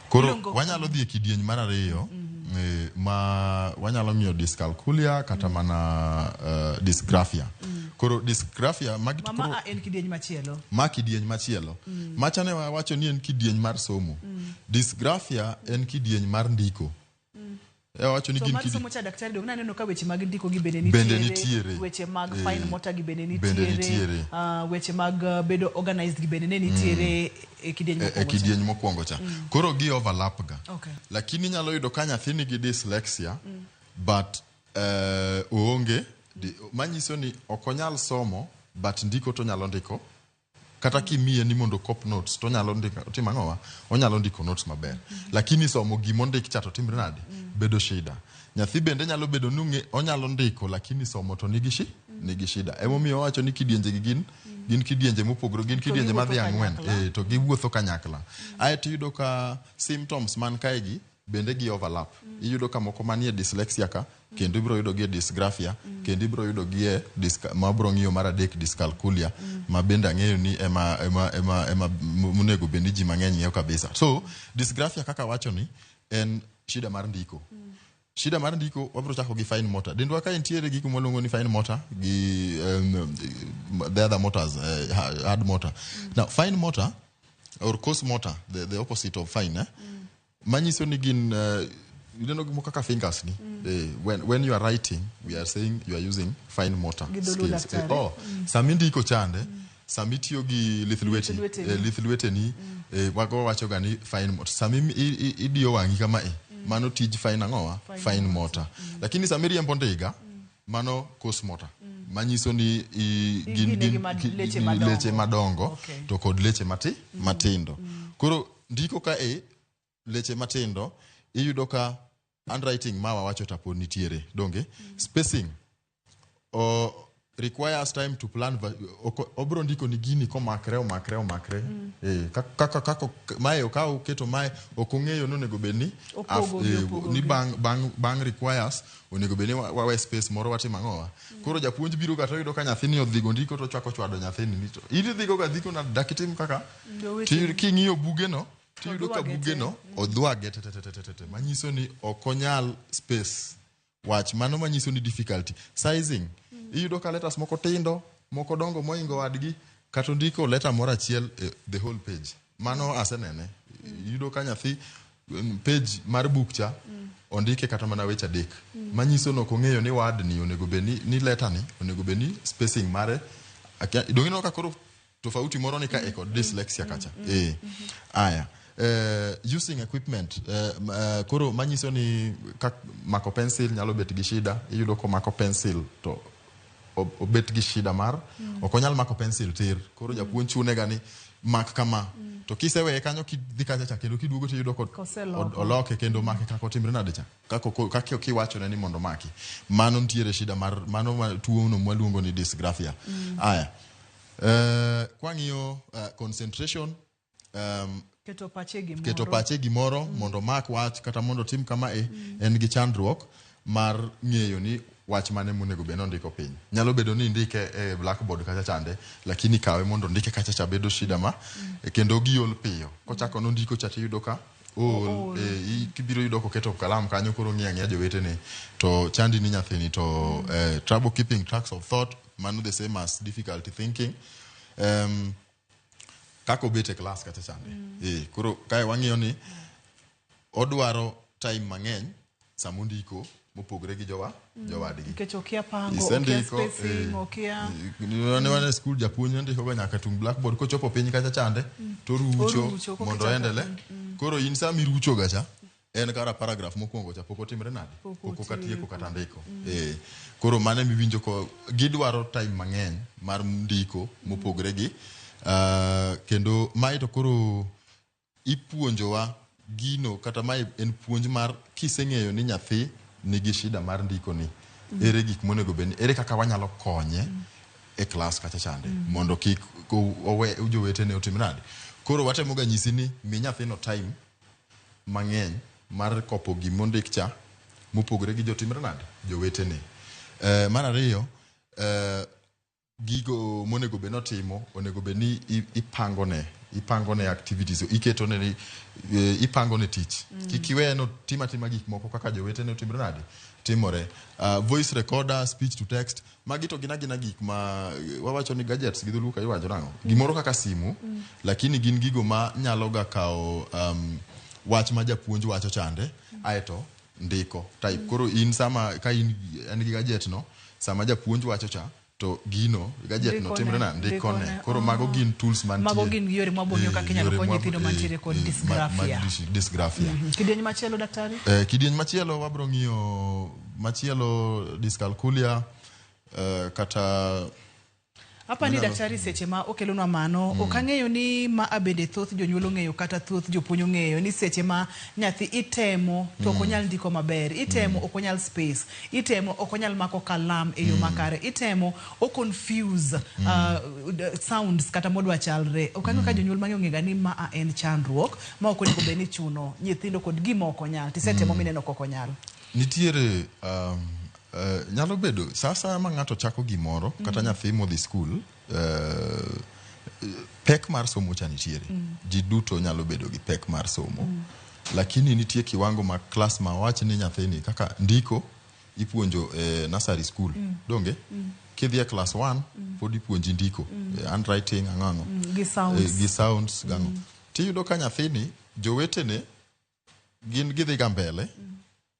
Koro wanyalo dhi e kidieny mar ariyo ma wanyalo ng'iyo dyscalculia kata mana dysgraphia. Koro dysgraphia magi to koro en kidieny machielo. Ma kidieny machielo. Machane wawacho ni en kidieny mar somo. Dysgraphia en kidieny mar ndiko. Wacho ni gin kidieny. Somo cha daktari dong naneno ka weche mag ndiko gi bende nitiere. Weche mag fine motor gi bende nitiere. Weche mag bedo organized gi bende nitiere e kidieny mokwongo cha. Koro gi overlap ga. Lakini inyalo yudo ka nyathi nigi dyslexia but oonge manyiso ni ok onyal somo but ndiko to nyalo ndiko. Kata kimiye ni mondo cop notes to onyalo ndiko timo ang'owa? Onyalo ndiko notes maber. Lakini somo gimondik cha to timre nade? Bedo shida. Nyathi bende nyalo bedo ni onyalo ndiko lakini somo to nigi shida. Emomiyo wacho ni kidienje gi gin kidienje mopogore, gin kidienje madhi ang'wen to giwuotho kanyakla. Aeto iyudo ka symptoms man kae gi bende gi overlap. Iyudo ka moko manie dyslexia ka Kendo ibiro yudo gi e dysgraphia, kendo ibiro yudo gi e ma biro ng'iyo mar adek dyscalculia, ma bende ang'eyo ni ema ema ema ema monego bed ni ji mang'eny ng'eyo kabisa. So dysgraphia kaka wacho ni en shida mar ndiko. Shida mar ndiko wabiro chako gi fine motor. Dendwa ka nitiere gik mwaluongo ni fine motor gi the other motors, hard motor. Now fine motor or coarse motor, the opposite of fine, eh? Manyiso ni gin ineno gimoro kaka fingers ni. When you are writing, we are saying you are using fine motor Gi dholuo skills. Daktari. Oh, sama indiko chande, sama itiyo gi lith lweti, Lith lweteni. Lith lweteni, wago wacho ga ni fine motor. Sama idiyo wang'i kama e, mano tij fine ang'owa? Fine Fine motor. Lakini sama iriembo ndiga, mano coarse motor. Manyiso ni gin Gin gin gi leche madongo. Leche madongo to kod leche matindo. Koro ndiko ka e leche matindo iyudo ka handwriting ma wawacho ta pod nitiere donge spacing o requires time to plan obro ndiko ni gini komakre omakre omakre. Kaka kaka mae okaw keto mae ok ong'eyo ni onego bed ni Opogogi, opogogi. Ni bang requires onego bed ni wawe space moro watimo ang'owa. Koro japuonj biro ga to oyudo ka nyathini odhigo ndiko to ochako chwado nyathini ni to in idhigo ga ndiko na dak itim kaka Joweteni. King'iyo bugeno tiyudo ka Odwage te. bugeno odwage te te te te te te manyiso ni ok onyal space wach mano manyiso ni difficulty sizing iyudo ka letters moko tindo moko dongo moingo wadgi kata ondiko letter moro achiel e the whole page mano asenene iyudo ka nyathi page mar book cha ondike kata mana weche adek manyiso ni ok ong'eyo ni word ni onego bed ni letter ni onego bed ni spacing mare donge ineno ka koro tofauti moro ni ka e kod dyslexia kacha. Aya using equipment koro manyiso ni ka mako pencil nyalo bet gi shida iyudo ko mako pencil to obet gi shida mar ok onyal mako pencil tir koro japuonj chune ga ni mak kama to kiseweye kanyo kidhi kacha cha kendo kiduogo tiyudo ko Koseloko. Oloke kendo make kaka otimre nade cha kaka kaka kiwachone ni mondo maki mano nitiere shida mar mano ma tuo no mwaluongo ni dysgraphia. Aya kwang'iyo concentration Keto pache gimoro. Keto pache gimoro mondo omak wach kata mondo otim kama e en gi chandruok mar ng'eyo ni wach mane monego bed ni ondiko piny nyalo bedo ni indike e blackboard kacha chande lakini kawe mondo ondike kacha cha bedo shida ma kendo giol piyo kochako nondiko cha tiyudo ka ool Ool. Kibiro yudo koketo kalam kanyo koro ng'iyo ang'iya jowetene to chandi ni nyathini to trouble keeping tracks of thought mano the same as difficulty thinking kaka obet e klas kacha chande koro kae wang'iyo ni odwaro time mang'eny sama ondiko mopogore gi jowadgi Nikech okia pango, okia Isendiko, spacing, okia ne wan e skul japuonj ne ndiko ga nyaka tung blackboard kochopo piny kacha chande to orucho Orucho, koka mondo ichako oendele koro in sama irucho ga cha en kara paragraph mokwongo cha pok otimre nade Pok pok okatieko otieko. kata ndiko koro mano emiwinjo ko gidwaro time mang'eny mar ndiko mopogre gi kendo mae to koro ipuonjowa gino kata mae en puonj mar kiseng'eyo ni nyathi nigi shida mar ndiko ni ere gik monego bed ni ere kaka wanyalo konye e klas kacha chande mondo kik owe jowetene otim nade koro watemo ga nyisi ni mi nyathino time mang'eny mar kopo gimondik cha mopogore gi jotimre nade jowetene mar ariyo gigo monego bed notimo onego bed ni ipangone activities iketone ni ipangone tich kik iweye no tim atima gik moko kaka jowetene otimre nade timore voice recorder speech to text magi to gin agina gik ma wawacho ni gadgets gi dholuo ka iwacho nang'o gimoro kaka simu lakini gin gigo ma nyalo ga kawo wach ma japuonj wacho chande aeto ndiko type koro in sama ka in en gi gadget no sama japuonj wacho cha to gino gadget no Ndikone, timre na ndikone ndikone. koro mago gin tools mantie Mago gin yore mwabong'iyo kaka inyalo yore kony nyithindo mantiere kod dysgraphia. dysgraphia. Kidieny machielo daktari? Kidieny machielo wabro ng'iyo machielo dyscalculia kata Apa ni Inyalo- daktari seche ma okelonwa mano ok ang'eyo ni ma abende thoth jonyuol ong'eyo kata thoth jopuonj ong'eyo ni seche ma nyathi itemo to ok onyal ndiko maber itemo ok onyal space itemo ok onyal mako kalam e yo makare itemo o confuse sounds kata modwa chalre ok ang'eyo ka jonyuol mang'eny ong'ega ni ma en chandruok ma ok onego bed ni chuno nyithindo kod gima ok onyal tisetemo mineno ka ok onyal nitiere Nyalo bedo sa asaya ma ng'ato chako gimoro kata nyathi modhi skul, pek mar somo cha nitiere. Ji duto nyalo bedo gi pek mar somo. Lakini nitie kiwango ma klas ma wach ni nyathini kaka ndiko ipuonjo e nursery school. Donge? Kidhi e class 1 pod ipuonji ndiko. Handwriting ang'o ang'o. Gi sounds. Gi sounds gang'o. Tiyudo ka nyathini jowetene gin gidhi ga mbele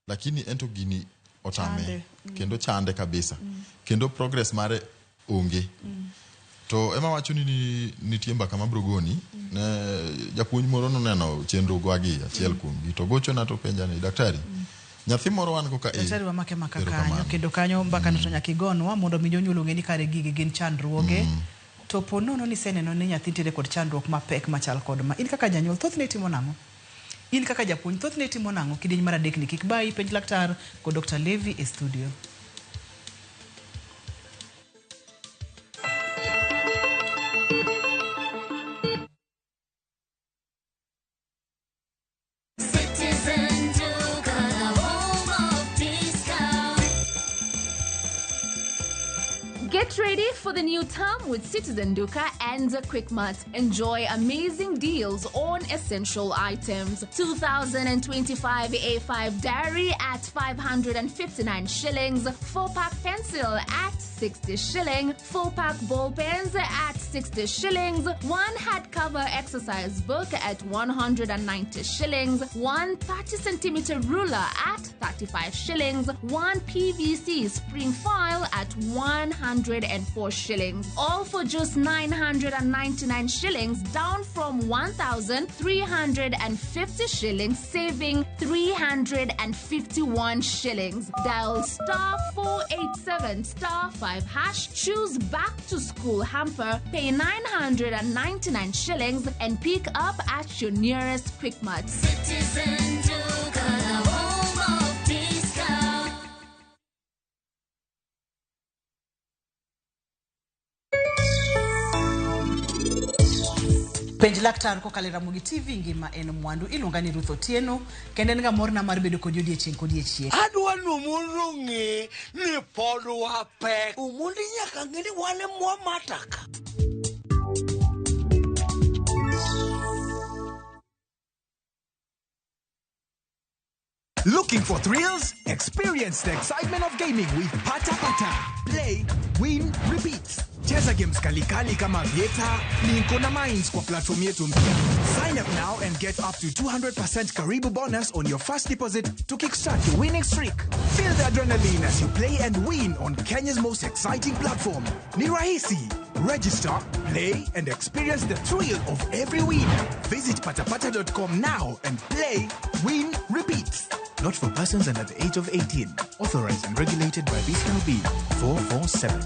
lakini ento gini otame. Chande. Kendo chande kabisa. Kendo progress mare onge. To ema wacho ni nitie mbaka mabiro goni ne japuonj moro noneno chenro gwagi achiel kuomgi to gochona to penja ni daktari nyathi moro wan go ka e Daktari wamake maka kanyo Erokamano. kendo kanyo mbaka no to nyaka igonwa mondo mi jonyuol ong'e ni kare gigi gin chandruoge. To po nono ni iseneno ni nyathi nitiere kod chandruok mapek machal kod ma. In kaka janyuol thothne itimo nang'o? In kaka japuonj thothne itimo nang'o? Kidieny mar adek ni kik bayi penj laktar kod Dr. Levi e studio. Citizen Duka, the home of discount. Get ready for the new term with Citizen Duka and Quickmart. Enjoy amazing deals on essential items. 2025 A5 diary at 559 shillings, 4-pack pencil at 60 shilling, 4-pack ball pens at 60 shillings, 1 hardcover exercise book at 190 shillings, 1 30 centimeter ruler at 35 shillings, 1 PVC spring file at 104 shillings. All for just 999 shillings, down from 1,350 shillings, saving 351 shillings. Dial star 487 star 5 hash, choose back to school hamper, pay 999 shillings, and pick up at your nearest Quickmart. Citizen Duka, the home of discount. Penj laktar kokalo e Ramogi TV ngima en mwandu. Iluonga ni Ruth Otieno kendo en ga morna mar bedo kodi odiechieng' kodiechieng'. Adwa ni mondo ong'e ni pod wapek. Omondi nyaka ng'e ni wan ema wamataka. Looking for thrills? Experience the excitement of gaming with Pata Pata. Play, win, repeat. Cheza games kalikali kama Vieta, Linko na Mines kwa platform yetu mpya. Sign up now and get up to 200% Karibu bonus on your first deposit to kickstart your winning streak. Feel the adrenaline as you play and win on Kenya's most exciting platform. Ni rahisi. Register, play, and experience the thrill of every win. Visit patapata.com now and play, win, repeat. Not for persons under the age of 18. Authorized and regulated by BCLB 447.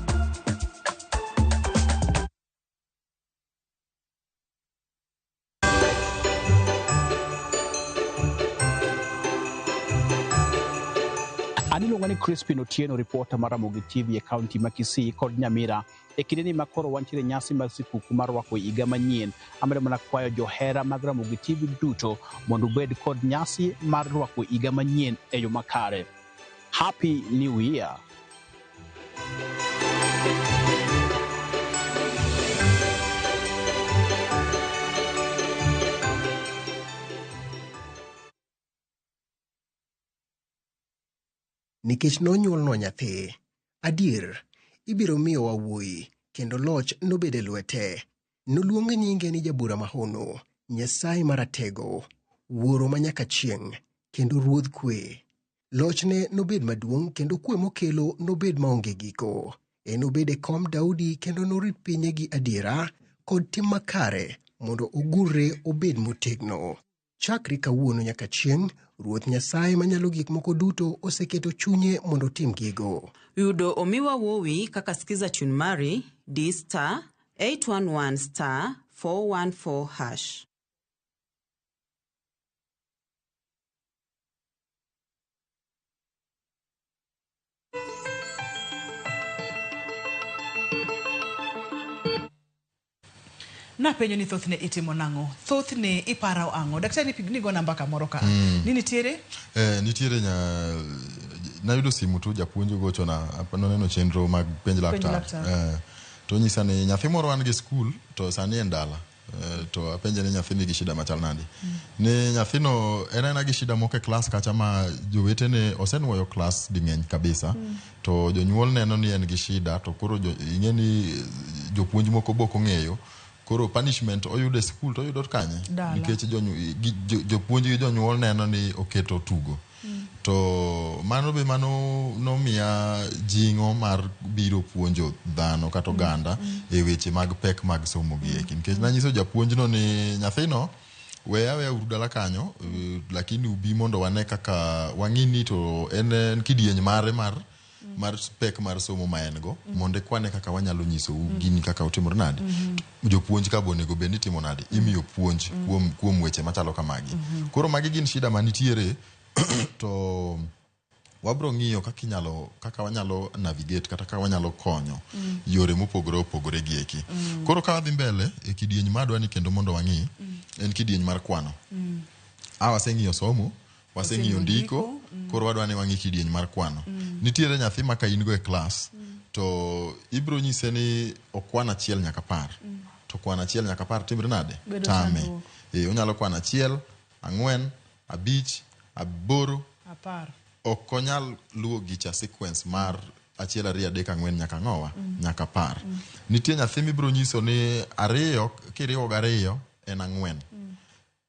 An iluonga ni Crispin Otieno, reporter mar Ramogi TV e kaunti ma Kisii kod Nyamira. E kindeni ma koro wantiere nyasi mar sikuku mar rwako higa manyien, amedo mana kwayo johera mag Ramogi TV duto mondo ubed kod nyasi mar rwako higa manyien e yo makare. Happy New Year! Nikech nonyuolnwa nyathi, adier, ibiro miyowa wuoyi, kendo loch nobed e lwete. Noluong nyinge ni Jabura Mahono, Nyasaye Maratego, Wuoro manyaka chieng', kendo Ruodh Kwe. Lochne nobed maduong' kendo kwe mokelo nobed maonge giko. Enobed e kom Daudi kendo norit pinye gi adiera kod tim makare mondo ogurre obed motegno. Chakre kawuono nyaka chieng', Ruoth Nyasaye Manyalo Gik Moko Duto oseketo chunye mondo otim gigo. Yudo omiwa wuowi kaka skiza tune mari di star 811 star 414 hash. Napenjo ni thothne itimo nang'o? Thothne iparo ang'o? Daktari ni nigo namba kamoro ka. Ni nitiere? Nitiere nayudo simu tu japuonj ogochona noneno chenro mag penj laktar laktar. To onyisa ni nyathi moro wan gi skul to sani en dala. To apenje ni nyathi nigi shida machal nade. Ni nyathino en aena gi shida moko e klas kacha ma jowetene osenuoyo klas ding'eny kabisa. To jonyuol neno ni en gi shida to koro ing'e ni jopuonj moko be ok ong'eyo. Koro punishment oyudo e skul to oyudo kanye? Dala. Nikech jopuonj gi jonyuol neno ni oketo tugo. To mano be mano nomiya jing'o mar biro puonjo dhano kata oganda e weche mag pek mag somo gi eki. Nikech nanyiso japuonjno ni nyathino we aweya uru dala kanyo, lakini ubi mondo wane kaka wang'i ni to en kidieny mare mar pek mar somo ma en go, mondo ekwane kaka wanyalo nyisou gini kaka otimore nade. Jopuonj ka be onego bed ni timo nade, imiyo puonj kuom weche machalo kamagi. Koro magi gin shida manitiere to wabro ng'iyo kaka wanyalo navigate kata kaka wanyalo konyo yore mopogore opogore gi eki. Koro ka wadhi mbele e kidieny madwa ni kendo mondo wang'i en kidieny mar kwano. Waseng'iyo somo, waseng'iyo ndiko, koro wadwa ni wang'i kidieny mar kwano. Nitiere nyathi ma ka in go e klas to ibro nyise ni okwan 1 nyaka 10. To kwan 1 nyaka 10 timre nade? Bedo Tame. chandruok. Onyalo kwano 1, 4, 5, 8, 10. Ok onyal luwo gicha sequence mar 1 2 3 4 nyaka ng'owa nyaka 10. Nitie nyathi mibiro nyiso ni 2 kiriwo gi 2 en 4.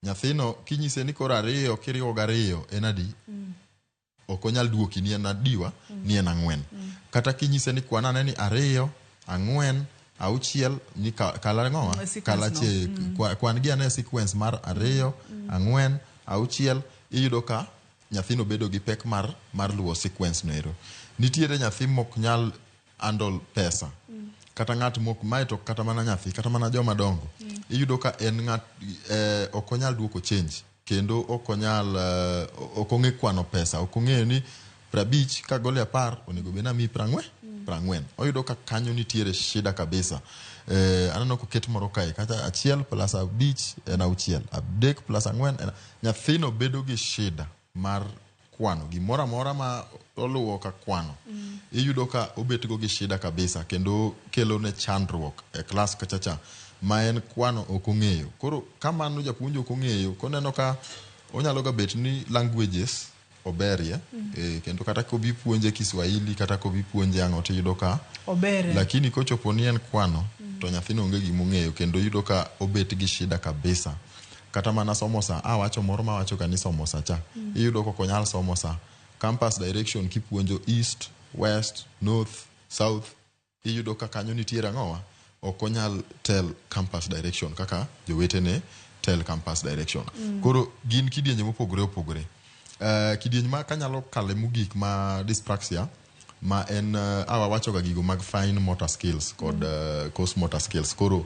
Nyathino kinyise ni koro 2 kiriwo gi 2 en adi? Ok onyal duoki ni en adiwa ni en 4. Kata kinyise ni kwan ane ni 2, 4, 6 ni kala ng'owa? Sequence Kala no. che, kwan gi ane sequence mar 2, 4, 6, iyudo ka nyathino bedo gi pek mar luwo sequence no ero. Nitiere nyathi mok nyal handle pesa. Kata ng'at mok mae to kata mana nyathi, kata mana joma dongo. Iyudo ka en ng'at ok onyal duoko change kendo ok onyal ok ong'e kwano pesa, ok ong'eyo ni 50 kagole 10 onego bed ni amiyi 40, 40. Oyudo ka kanyo nitiere shida kabisa. Aneno koket moro kae kata 1 plus 5 en 6, 3 plus 4 en nyathino bedo gi shida mar kwano gimoro amora ma oluwo ka kwano. Iyudo ka obet go gi shida kabisa kendo kelo ne chandruok e klas kachacha ma en kwano ok ong'eyo. Koro kamano japuonj ok ong'eyo, koneno ka onyalo ga bet ni languages oberie, kendo kata kobi puonje Kiswahili kata kobi puonje ang'o tiyudo ka obere. Lakini kochopo ni en kwano to nyathino onge gima ong'eyo kendo yudo ka obet gi shida kabisa. Kata mana somo sa, awacho moro mawacho ka ni somo sa cha. Iyudo ka ok onyal somo sa. Compass direction kipuonjo east, west, north, south, iyudo ka kanyo nitiere ang'owa? Ok onyal tell compass direction kaka jowetene tell compass direction. Koro gin kidienje mopogore opogore. Kidieny ma kanyalo kale mogik ma dyspraxia ma en awawacho ga gigo mag fine motor skills kod coarse motor skills. Koro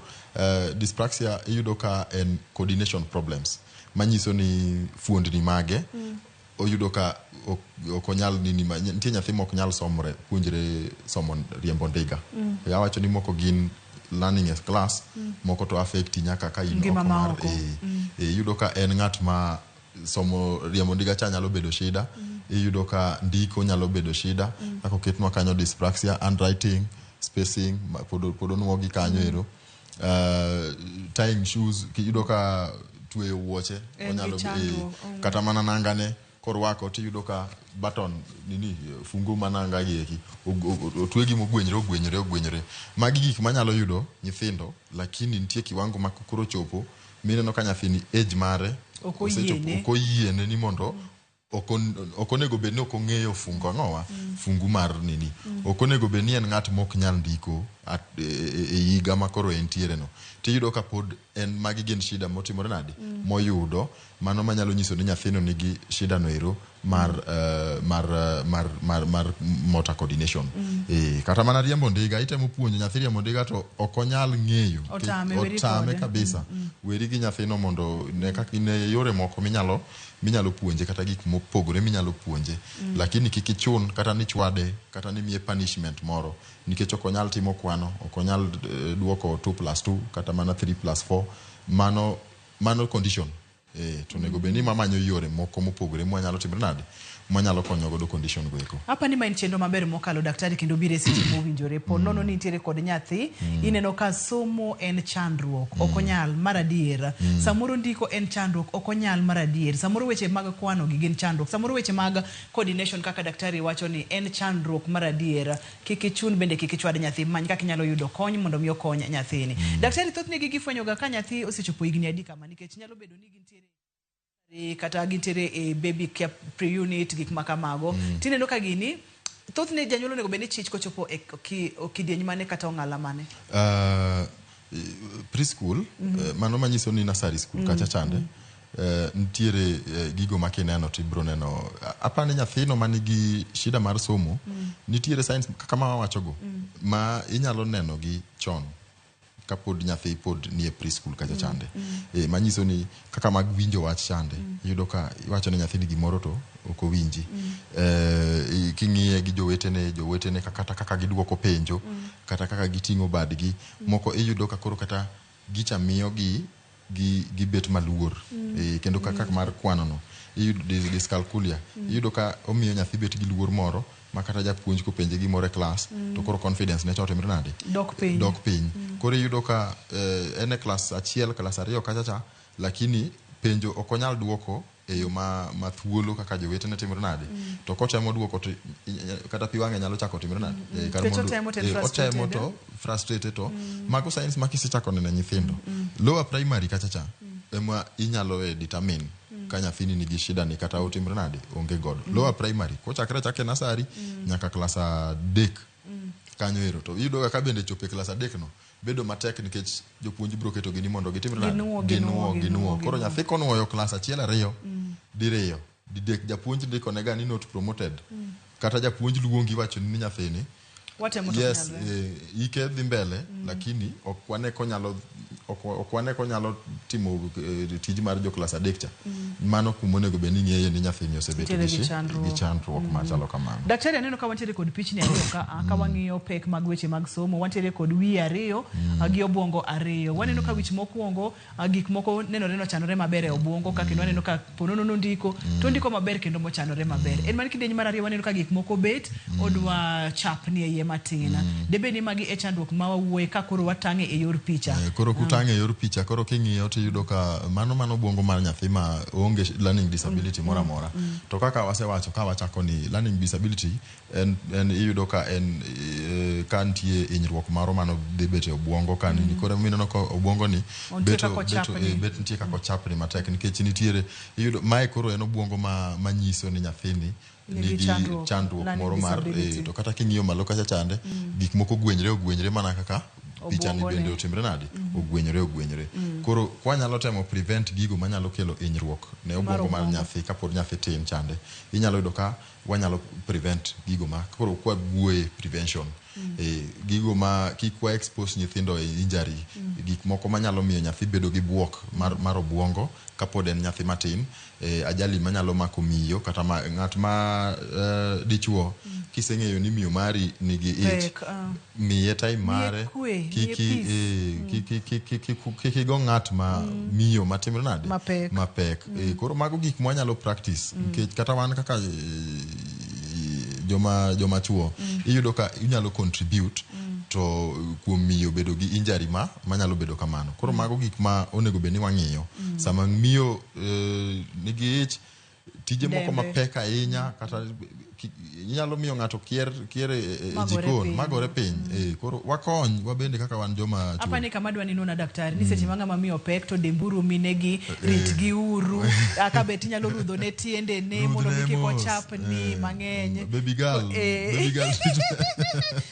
dyspraxia iyudo ka en coordination problems manyiso ni fuondni mage oyudo ka ok onyal nini nitie nyathi mok nyal somore puonjre somo riembo ndiga. Awacho ni moko gin learning as class, moko to affect nyaka ka in Ngima oko ma mar oko. Iyudo ka en ng'at ma somo riembo ndiga cha nyalo bedo shida. Iyudo ka ndiko nyalo bedo shida. Kaka oketnwa kanyo dyspraxia, handwriting, spacing, pod onuogi kanyo ero. Tying shoes, iyudo ka tweyo wuoche En gi onyalo chandruok, kata mana nangane korwako tiyudo ka button nini fungu mananga gi eki otwegi mogwenyre ogwenyre ogwenyre. Magi gik manyalo yudo nyithindo, lakini nitie kiwango ma koro chopo mineno ka nyathini age mare Ok osechopo, oyiene. ok oyiene ni mondo ok onego bed ni ok ong'eyo fungo ang'owa fungu mar nini. Ok onego bed ni en ng'at mok nyal ndiko e higa ma koro entiere no. Tiyudo ka pod en magi gin shida motimore nade moyudo mano manyalo nyiso ni nyathino nigi shida no ero mar motor coordination. Kata mana riembo ndiga, itemo puonjo nyathi riembo ndiga to ok onyal ng'eyo. Otame, weri Otame kode. kabisa. Weri gi nyathino mondo ne kaka ne yore moko minyalo puonje kata gik mopogore minyalo puonje. Lakini kik ichun kata ni chwade kata ni miye punishment moro nikech ok onyal timo kwano, ok onyal duoko 2 plus 2 kata mana 3 plus 4. Mano condition. To onego bed ni mamanyo yore moko mopogore mwanyalo timre nade, mwanyalo konyo godo condition go eko. Apa ni ma en chenro maber mokalo, daktari, kendo biro e seche mowinjore. Po nono ni nitiere kod nyathi, ineno ka somo en chandruok, ok onyal mar adier. Samoro ndiko en chandruok, ok onyal mar adier. Samoro weche mag kwano gi gin chandruok. Samoro weche mag coordination kaka daktari wacho ni en chandruok mar adier. Kik ichun bende kik ichwad nyathi, many kaka inyalo yudo kony mondo mi okony nyathini. Daktari, thothne gigi ifwenyo ga ka nyathi osechopo higni adi kama, nikech nyalo bedo ni gintiere kata gintiere e baby care pre-unit, gik ma kamago. Tineno ka gini thothne janyuol onego bed ni chich kochopo e kidieny mane kata ong'ala mane? Preschool, mano manyiso ni nursery school kacha chande, nitiere gigo ma kineno tibiro neno apani nyathino manigi shida mar somo. Nitiere signs kaka ma wawachogo ma inyalo neno gi chon kapod nyathi pod nie preschool kacha chande, manyiso ni kaka mag winjo wach chande. Iyudo ka iwacho ne nyathini gimoro to ok owinji. King'iye gi jowetene kata kaka giduoko penjo, kata kaka giting'o badgi moko, iyudo ka koro kata gicha miyo gi gibet maluor. Kendo kaka mar kwano no, iyudo dyscalculia, iyudo ka omiyo nyathi bet gi luor moro ma kata japuonj kopenje gimoro e klas to koro confidence ne cha otimre nade? Dok piny. Dok piny. Koro iyudo ka en e klas 1, klas 2 kacha cha, lakini penjo ok onyal duoko e yo ma thuolo kaka jowetene timre nade. To kotemo duoko to kata pi wang'e nyalo chako timre nade. Kar Nikech mondo- otemo to en otemo frustrated. To frustrated. To mago signs ma kisechako neno e nyithindo lower primary kacha cha ema inyalo determine ka nyathini nigi shida ni kata otimre nade onge godo. Lower primary kochakre achaka e nursery nyaka klas 3 kanyo ero, to iyudo ga ka bende chopo e klas 3 no bedo matek nikech jopuonj biro ketogi ni mondo gitimre nade? Ginuo, ginuo ginuo, ginuo. Koro ginuo. Nyathi konuoyo klas 1, 2, diriyo, didek, japuonj ndikonega ni not promoted, kata japuonj luongi wacho ni nyathini Watemo to yes ok nyalre. Ike dhi mbele, lakini ok wane konyalo timo tij mar jo klas 3 cha. Mano kuma onego bed ni ng'eye ni nyathini osebet Nitiere gi gi chandruok. Gi chandruok machalo kamano. Daktari, aneno ka wantiere kod pichni ariyo ka a, ka wang'iyo pek mag weche mag somo. Wantiere kod wiye ariyo gi obwongo ariyo. Waneno ka wich mokwongo, gik moko nenore nochanore maber e obwongo ka, kendo waneno ka ponono nondiko to ondiko maber kendo mochanore maber. En mana kidieny mar ariyo waneno ka gik moko bet odwa chapni e iye matin. Debed ni magi e chandruok ma wawuoye ka koro watang'e e yor picha? Koro kutang'e e yor picha, koro king'iyo tiyudo ka mano obwongo mar nyathi ma onge learning disability moro amora. To kaka wasewacho ka wachako ni learning disability en iyudo ka en ka nitie hinyruok moro mano dhi bet e obwongo ka nini. Koro mineno ka obwongo ni Nitie beto, kaka beto, ochapni. Bet nitie kaka ochapni matek nikech nitiere iyudo mae koro en obwongo ma manyiso ni nyathini nigi nigi chandruok, chandruok learning moro mar disability. To kata king'iyo malo kacha chande, gik moko ogwenyre ogwenyre mana kaka pichani Obwongone. bende otimre nade, ogwenyore ogwenyore. Koro kwanyalo temo prevent gigo manyalo kelo hinyruok ne obwongo mar obwongo. nyathi kapod nyathi tin chande, inyalo yudo ka wanyalo prevent gigo ma koro kwa wuoye prevention, gigo ma kik wa expose nyithindo e injury, gik moko manyalo miyo nyathi bedo gi buok mar obwongo kapod en nyathi matin, ajali manyalo mako miyo kata ma, ng'at ma dichuo. Kiseng'eyo ni miyo mari nigi ich, Pek, ah. miye time mare. Kwe, miye kiki peace. Kik igo ng'at ma miyo matimre nade Mapek. Mapek. Koro mago gik mwanyalo practice nikech kata wan kaka joma chuo, iyudo ka inyalo contribute to kuom miyo bedo gi injury ma manyalo bedo kamano. Koro mago gik ma onego bed ni wang'iyo sama miyo nigi ich, tije moko Dembe. mapek ahinya kata inyalo miyo ng'ato kier e Magore jikon piny. magore piny. Koro wakony wabende kaka wan joma chuo. Apani kama dwa ni nona daktari ni seche ma ng'ama miyo pek to demburu minegi, ritgi uru ka bet inyalo rudho ne tiendene mondo mi Rudhne kik mos. ochapni mang'eny. Baby girl, baby girl.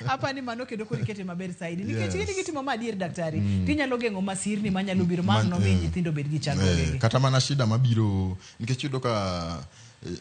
Apani mano kendo koro ikete maber saidi nikech Yes. gini gitimo ma adier, daktari, tinyalo geng'o masirni manyalo biro ma nomi nyithindo bed gi chandruogegi. Kata mana shida mabiro nikech iyudo ka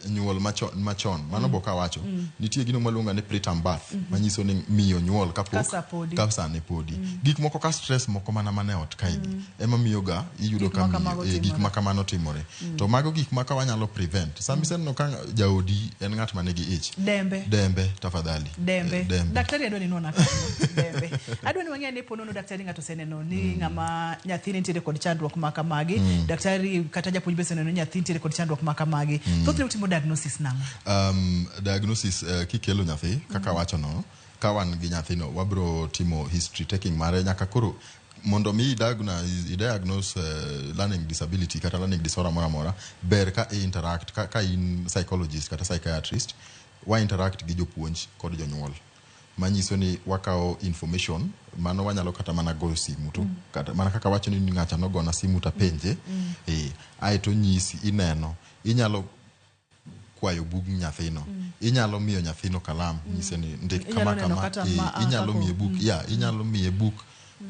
nyuol machon mano bok awacho. Nitie gino maluonga ni preterm birth, manyiso ni miyo nyuol kapok Ka sa podi. Ka sane podi. Gik moko ka stress moko mana mana e ot kaegi ema miyo ga iyudo Gik ka ma kamago miyo, gik timore. ma kamano timore. To mago gik ma ka wanyalo prevent. Sama iseneno ka jaodi en ng'at ma nigi ich, Dembe. Dembe tafadhali. Dembe. Dembe. Daktari, adwa ni nuona kanyo dembe. Adwa ni wang'e ni ponono daktari ng'ato oseneno ni ng'ama nyathine nitiere kod chandruok ma kamagi. Daktari kata japuonj be oseneno ni nyathi nitiere kod chandruok ma kamagi. Thothne utimo diagnosis nang'o? Diagnosis, kikelo nyathi kaka wachono, ka wan gi nyathino wabro timo history taking mare nyaka koro mondo mi i diagnose learning disability kata learning disorder moro amora. Ber ka i interact ka in psychologist kata psychiatrist, wa interact gi jopuonj kod jonyuol, manyiso ni wakawo information mano. Wanyalo kata mana goyo simu to kata mana kaka wacho ni ng'acha nogona simu tapenje. Aeto nyisi ineno inyalo kwayo bug nyathino, inyalo miyo nyathino kalam, nyise ni ndik Inyalo kama neno kama kata inyalo miye buk, ya inyalo miye buk,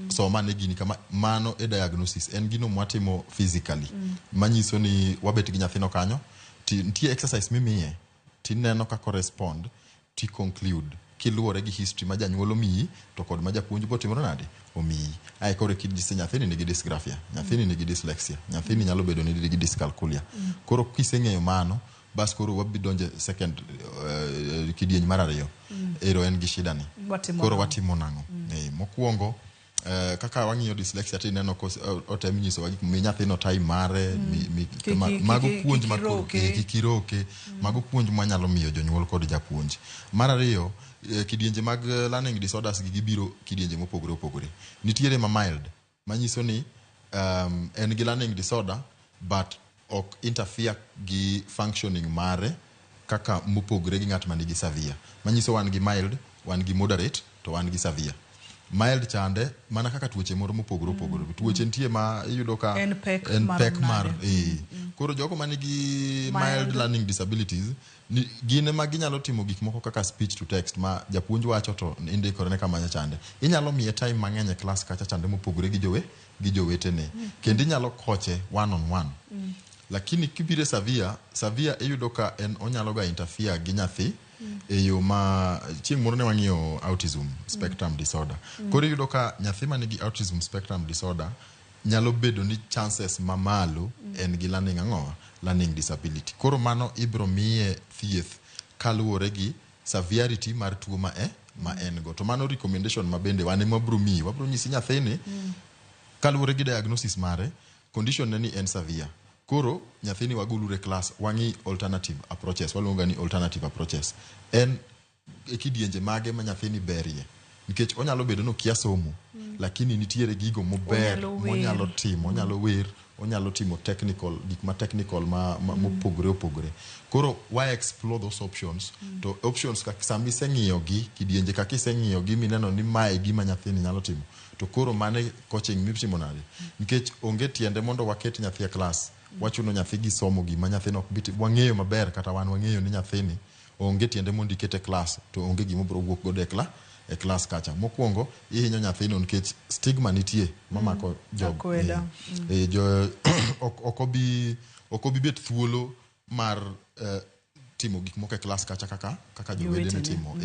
soma ne gini kama. Mano e diagnosis, en gino mwatimo physically, manyiso ni wabet gi nyathino kanyo ti, nitie exercise mimiye tineno kaka respond, ti conclude kiluwore gi history ma janyuol omiyi to kod ma japuonj botimore nade omiyi. Ae koro kinyise nyathini nigi dysgraphia, nyathini nigi dyslexia, nyathini nyalo bedo ni nigi dyscalculia. Koro kiseng'eyo mano, bas koro wabi donje second kidieny mar ariyo. Ero en gi shida ni Watimo koro nang'o? Watimo nang'o? Mokwongo kaka wang'iyo dyslexia tineno otem nyisowa gik mi nyathino time mare, mago puonj ma koro Kik iroke. Kik iroke. Mago puonj mwanyalo miyo jonyuol kod japuonj. Mar ariyo, kidienje mag learning disorders gi gibiro kidienje mopogore opogore. Nitiere ma mild, manyiso ni en gi learning disorder but ok interfere gi functioning mare kaka mopogore gi ng'at ma nigi severe. Manyiso wan gi mild, wan gi moderate to wan gi severe. Mild chande mana kaka tuoche moro mopogore opogore. Tuoche nitie ma iyudo ka En pek en marom pek mar nade? Koro jogo manigi mild Mild. learning disabilities ni, gin ema ginyalo timo gik moko kaka speech to text ma japuonj wacho to indikore ne kama chande. Inyalo miye time mang'eny e class kacha chande mopogore gi jowe gi jowetene. Kendo inyalo koche one on one. Lakini kibiro e severe, severe iyudo ka en onyalo ga interfere gi nyathi e yo ma chieng' moro ne wang'iyo autism spectrum disorder. Koro iyudo ka nyathi manigi autism spectrum disorder nyalo bedo ni chances mamalo en gi learning ang'owa learning disability. Koro mano ibro miye thieth kaluwore gi severity mar tuo ma en go. To mano recommendation ma bende wan ema wabro miyi. Wabro nyisi nyathini kaluwore gi diagnosis mare, condition ne ni en severe. Koro nyathini wagoluru e class, wang'i alternative approaches. Waluongo ni alternative approaches en e kidienje mage ma nyathini berie, nikech onyalo bedo ni okia somo, lakini nitiere gigo mober Onyalo wer. monyalo timo, onyalo wer, onyalo timo technical gik ma technical ma mopogore opogore. Koro wa explore those options. To options kaka sama iseng'iyo gi kidienje kaka iseng'iyo gi mineno ni mae e gima nyathini nyalo timo, to koro mane coaching mitimo nade, nikech onge tiende mondo waket nyathi e class, wachuno nyathi gi somo gima nyathino ok bi wang'eyo maber kata wan wang'eyo ni nyathini onge tiende mondo ikete e class to onge gima obiro wuok godo e class kacha. Mokwongo ihinyo nyathino nikech stigma nitie mamako jogo. Akweda. Jo ok obi bet thuolo mar timo gik moko e class kacha kaka jowetene Jowetene. timo.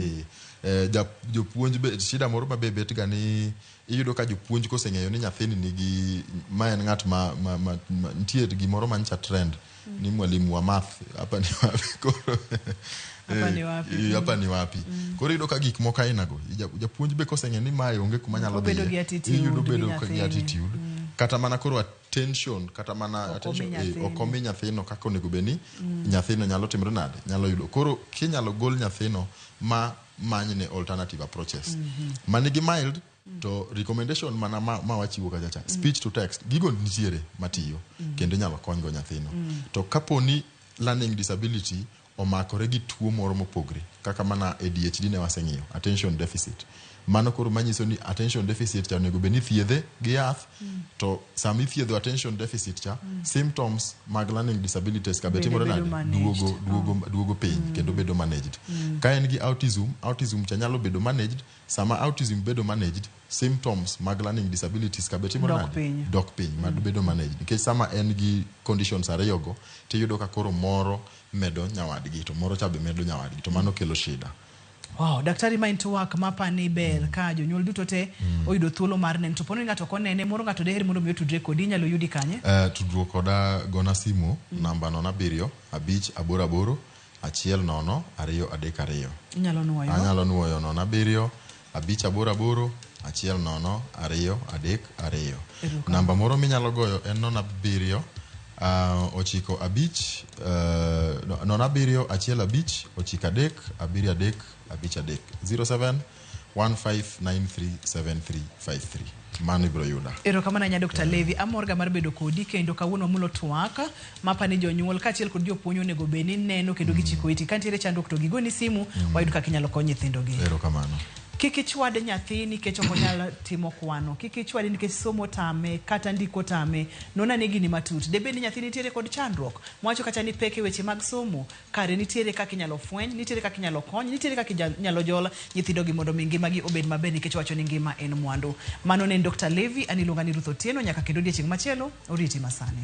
Jopuonj be shida moro ma be bet ga ni iyudo ka jopuonj koseng'eyo ni nyathini nigi ma en ng'at ma nitie gimoro mancha trend ni mwalimu wa math hapa ni wapi koro. Hapa ni wapi? Hapa ni wapi. Koro iyudo ka gik moko aina go japuonj be koseng'eyo ni mae onge kuma nyalo Obedo dhiye, gi attitude iyudo gi bedo gi nyathini. attitude kata mana koro attention kata mana Ok omi attention, nyathini. ok omi nyathino kaka onego bed ni nyathino nyalo timore nade nyalo yudo. Koro kinyalo gol nyathino ma manyne alternative approaches manigi mild to recommendation mana ma wachiwo kacha cha, speech to text, gigo nitiere matiyo kendo inyalo konygo nyathino. To kapo ni learning disability omakore gi tuo moro mopogre kaka mana ADHD ne waseng'iyo, attention deficit. Mano koro manyiso ni attention deficit cha onego bed ni thiedhe gi yath. To sama ithiedho attention deficit cha, symptoms mag learning disabilities ka be Bende timore bedo nade? Managed. Duogo piny kendo bedo managed. Ka en gi autism, autism cha nyalo bedo managed. Sama autism bedo managed, symptoms mag learning disabilities ka be timore Dok nade? Piny. Dok piny, ma bedo managed, nikech sama en gi conditions ariyogo, tiyudo ka koro moro medo nyawadgi to moro cha be medo nyawadgi, to mano kelo shida. Wow, daktari, ma en twak mapani ber ka jonyuol duto te oyudo thuolo mar neno. To poni ng'ato ok onene, moro ng'ato deher mondo mi otudre kodi, inyalo yudi kanye? Tudruok koda, gona simu namba 07588810232. Inyalo nuoyo? Anyalo nuoyo: 07588810232. Erokamano. Namba moro minyalo goyo en 07 95, 0715937353, 0715937353. Mano ibiro yuda. Erokamano ahinya, Dr. Levi. Amor ga mar bedo kodi kendo kawuono. Wamulo twak mapani jonyuol kaachiel kod jopuonj onego bed ni neno kendo gichiko iti. Ka nitiere chandruok to gigoni simu, wayud kaka inyalo kony nyithindogi. Erokamano. Kik ichwad nyathi nikech ok onyal timo kwano. Kik ichwade nikech somo tame kata ndiko tame. Non ane gini matut. Debed ni nyathi nitiere kod chandruok. Mwacho kata ni pek e weche mag somo. Kare nitiere kaka inyalo fweny, nitiere kaka inyalo kony, nitiere kaka inyalo jol nyithindogi mondo mi ngimagi obed maber, nikech wacho ni ngima en mwandu. Mano ne en Dr. Levi, an iluonga ni Ruth Otieno, nyaka kendo odiechieng' machielo, oriti masani.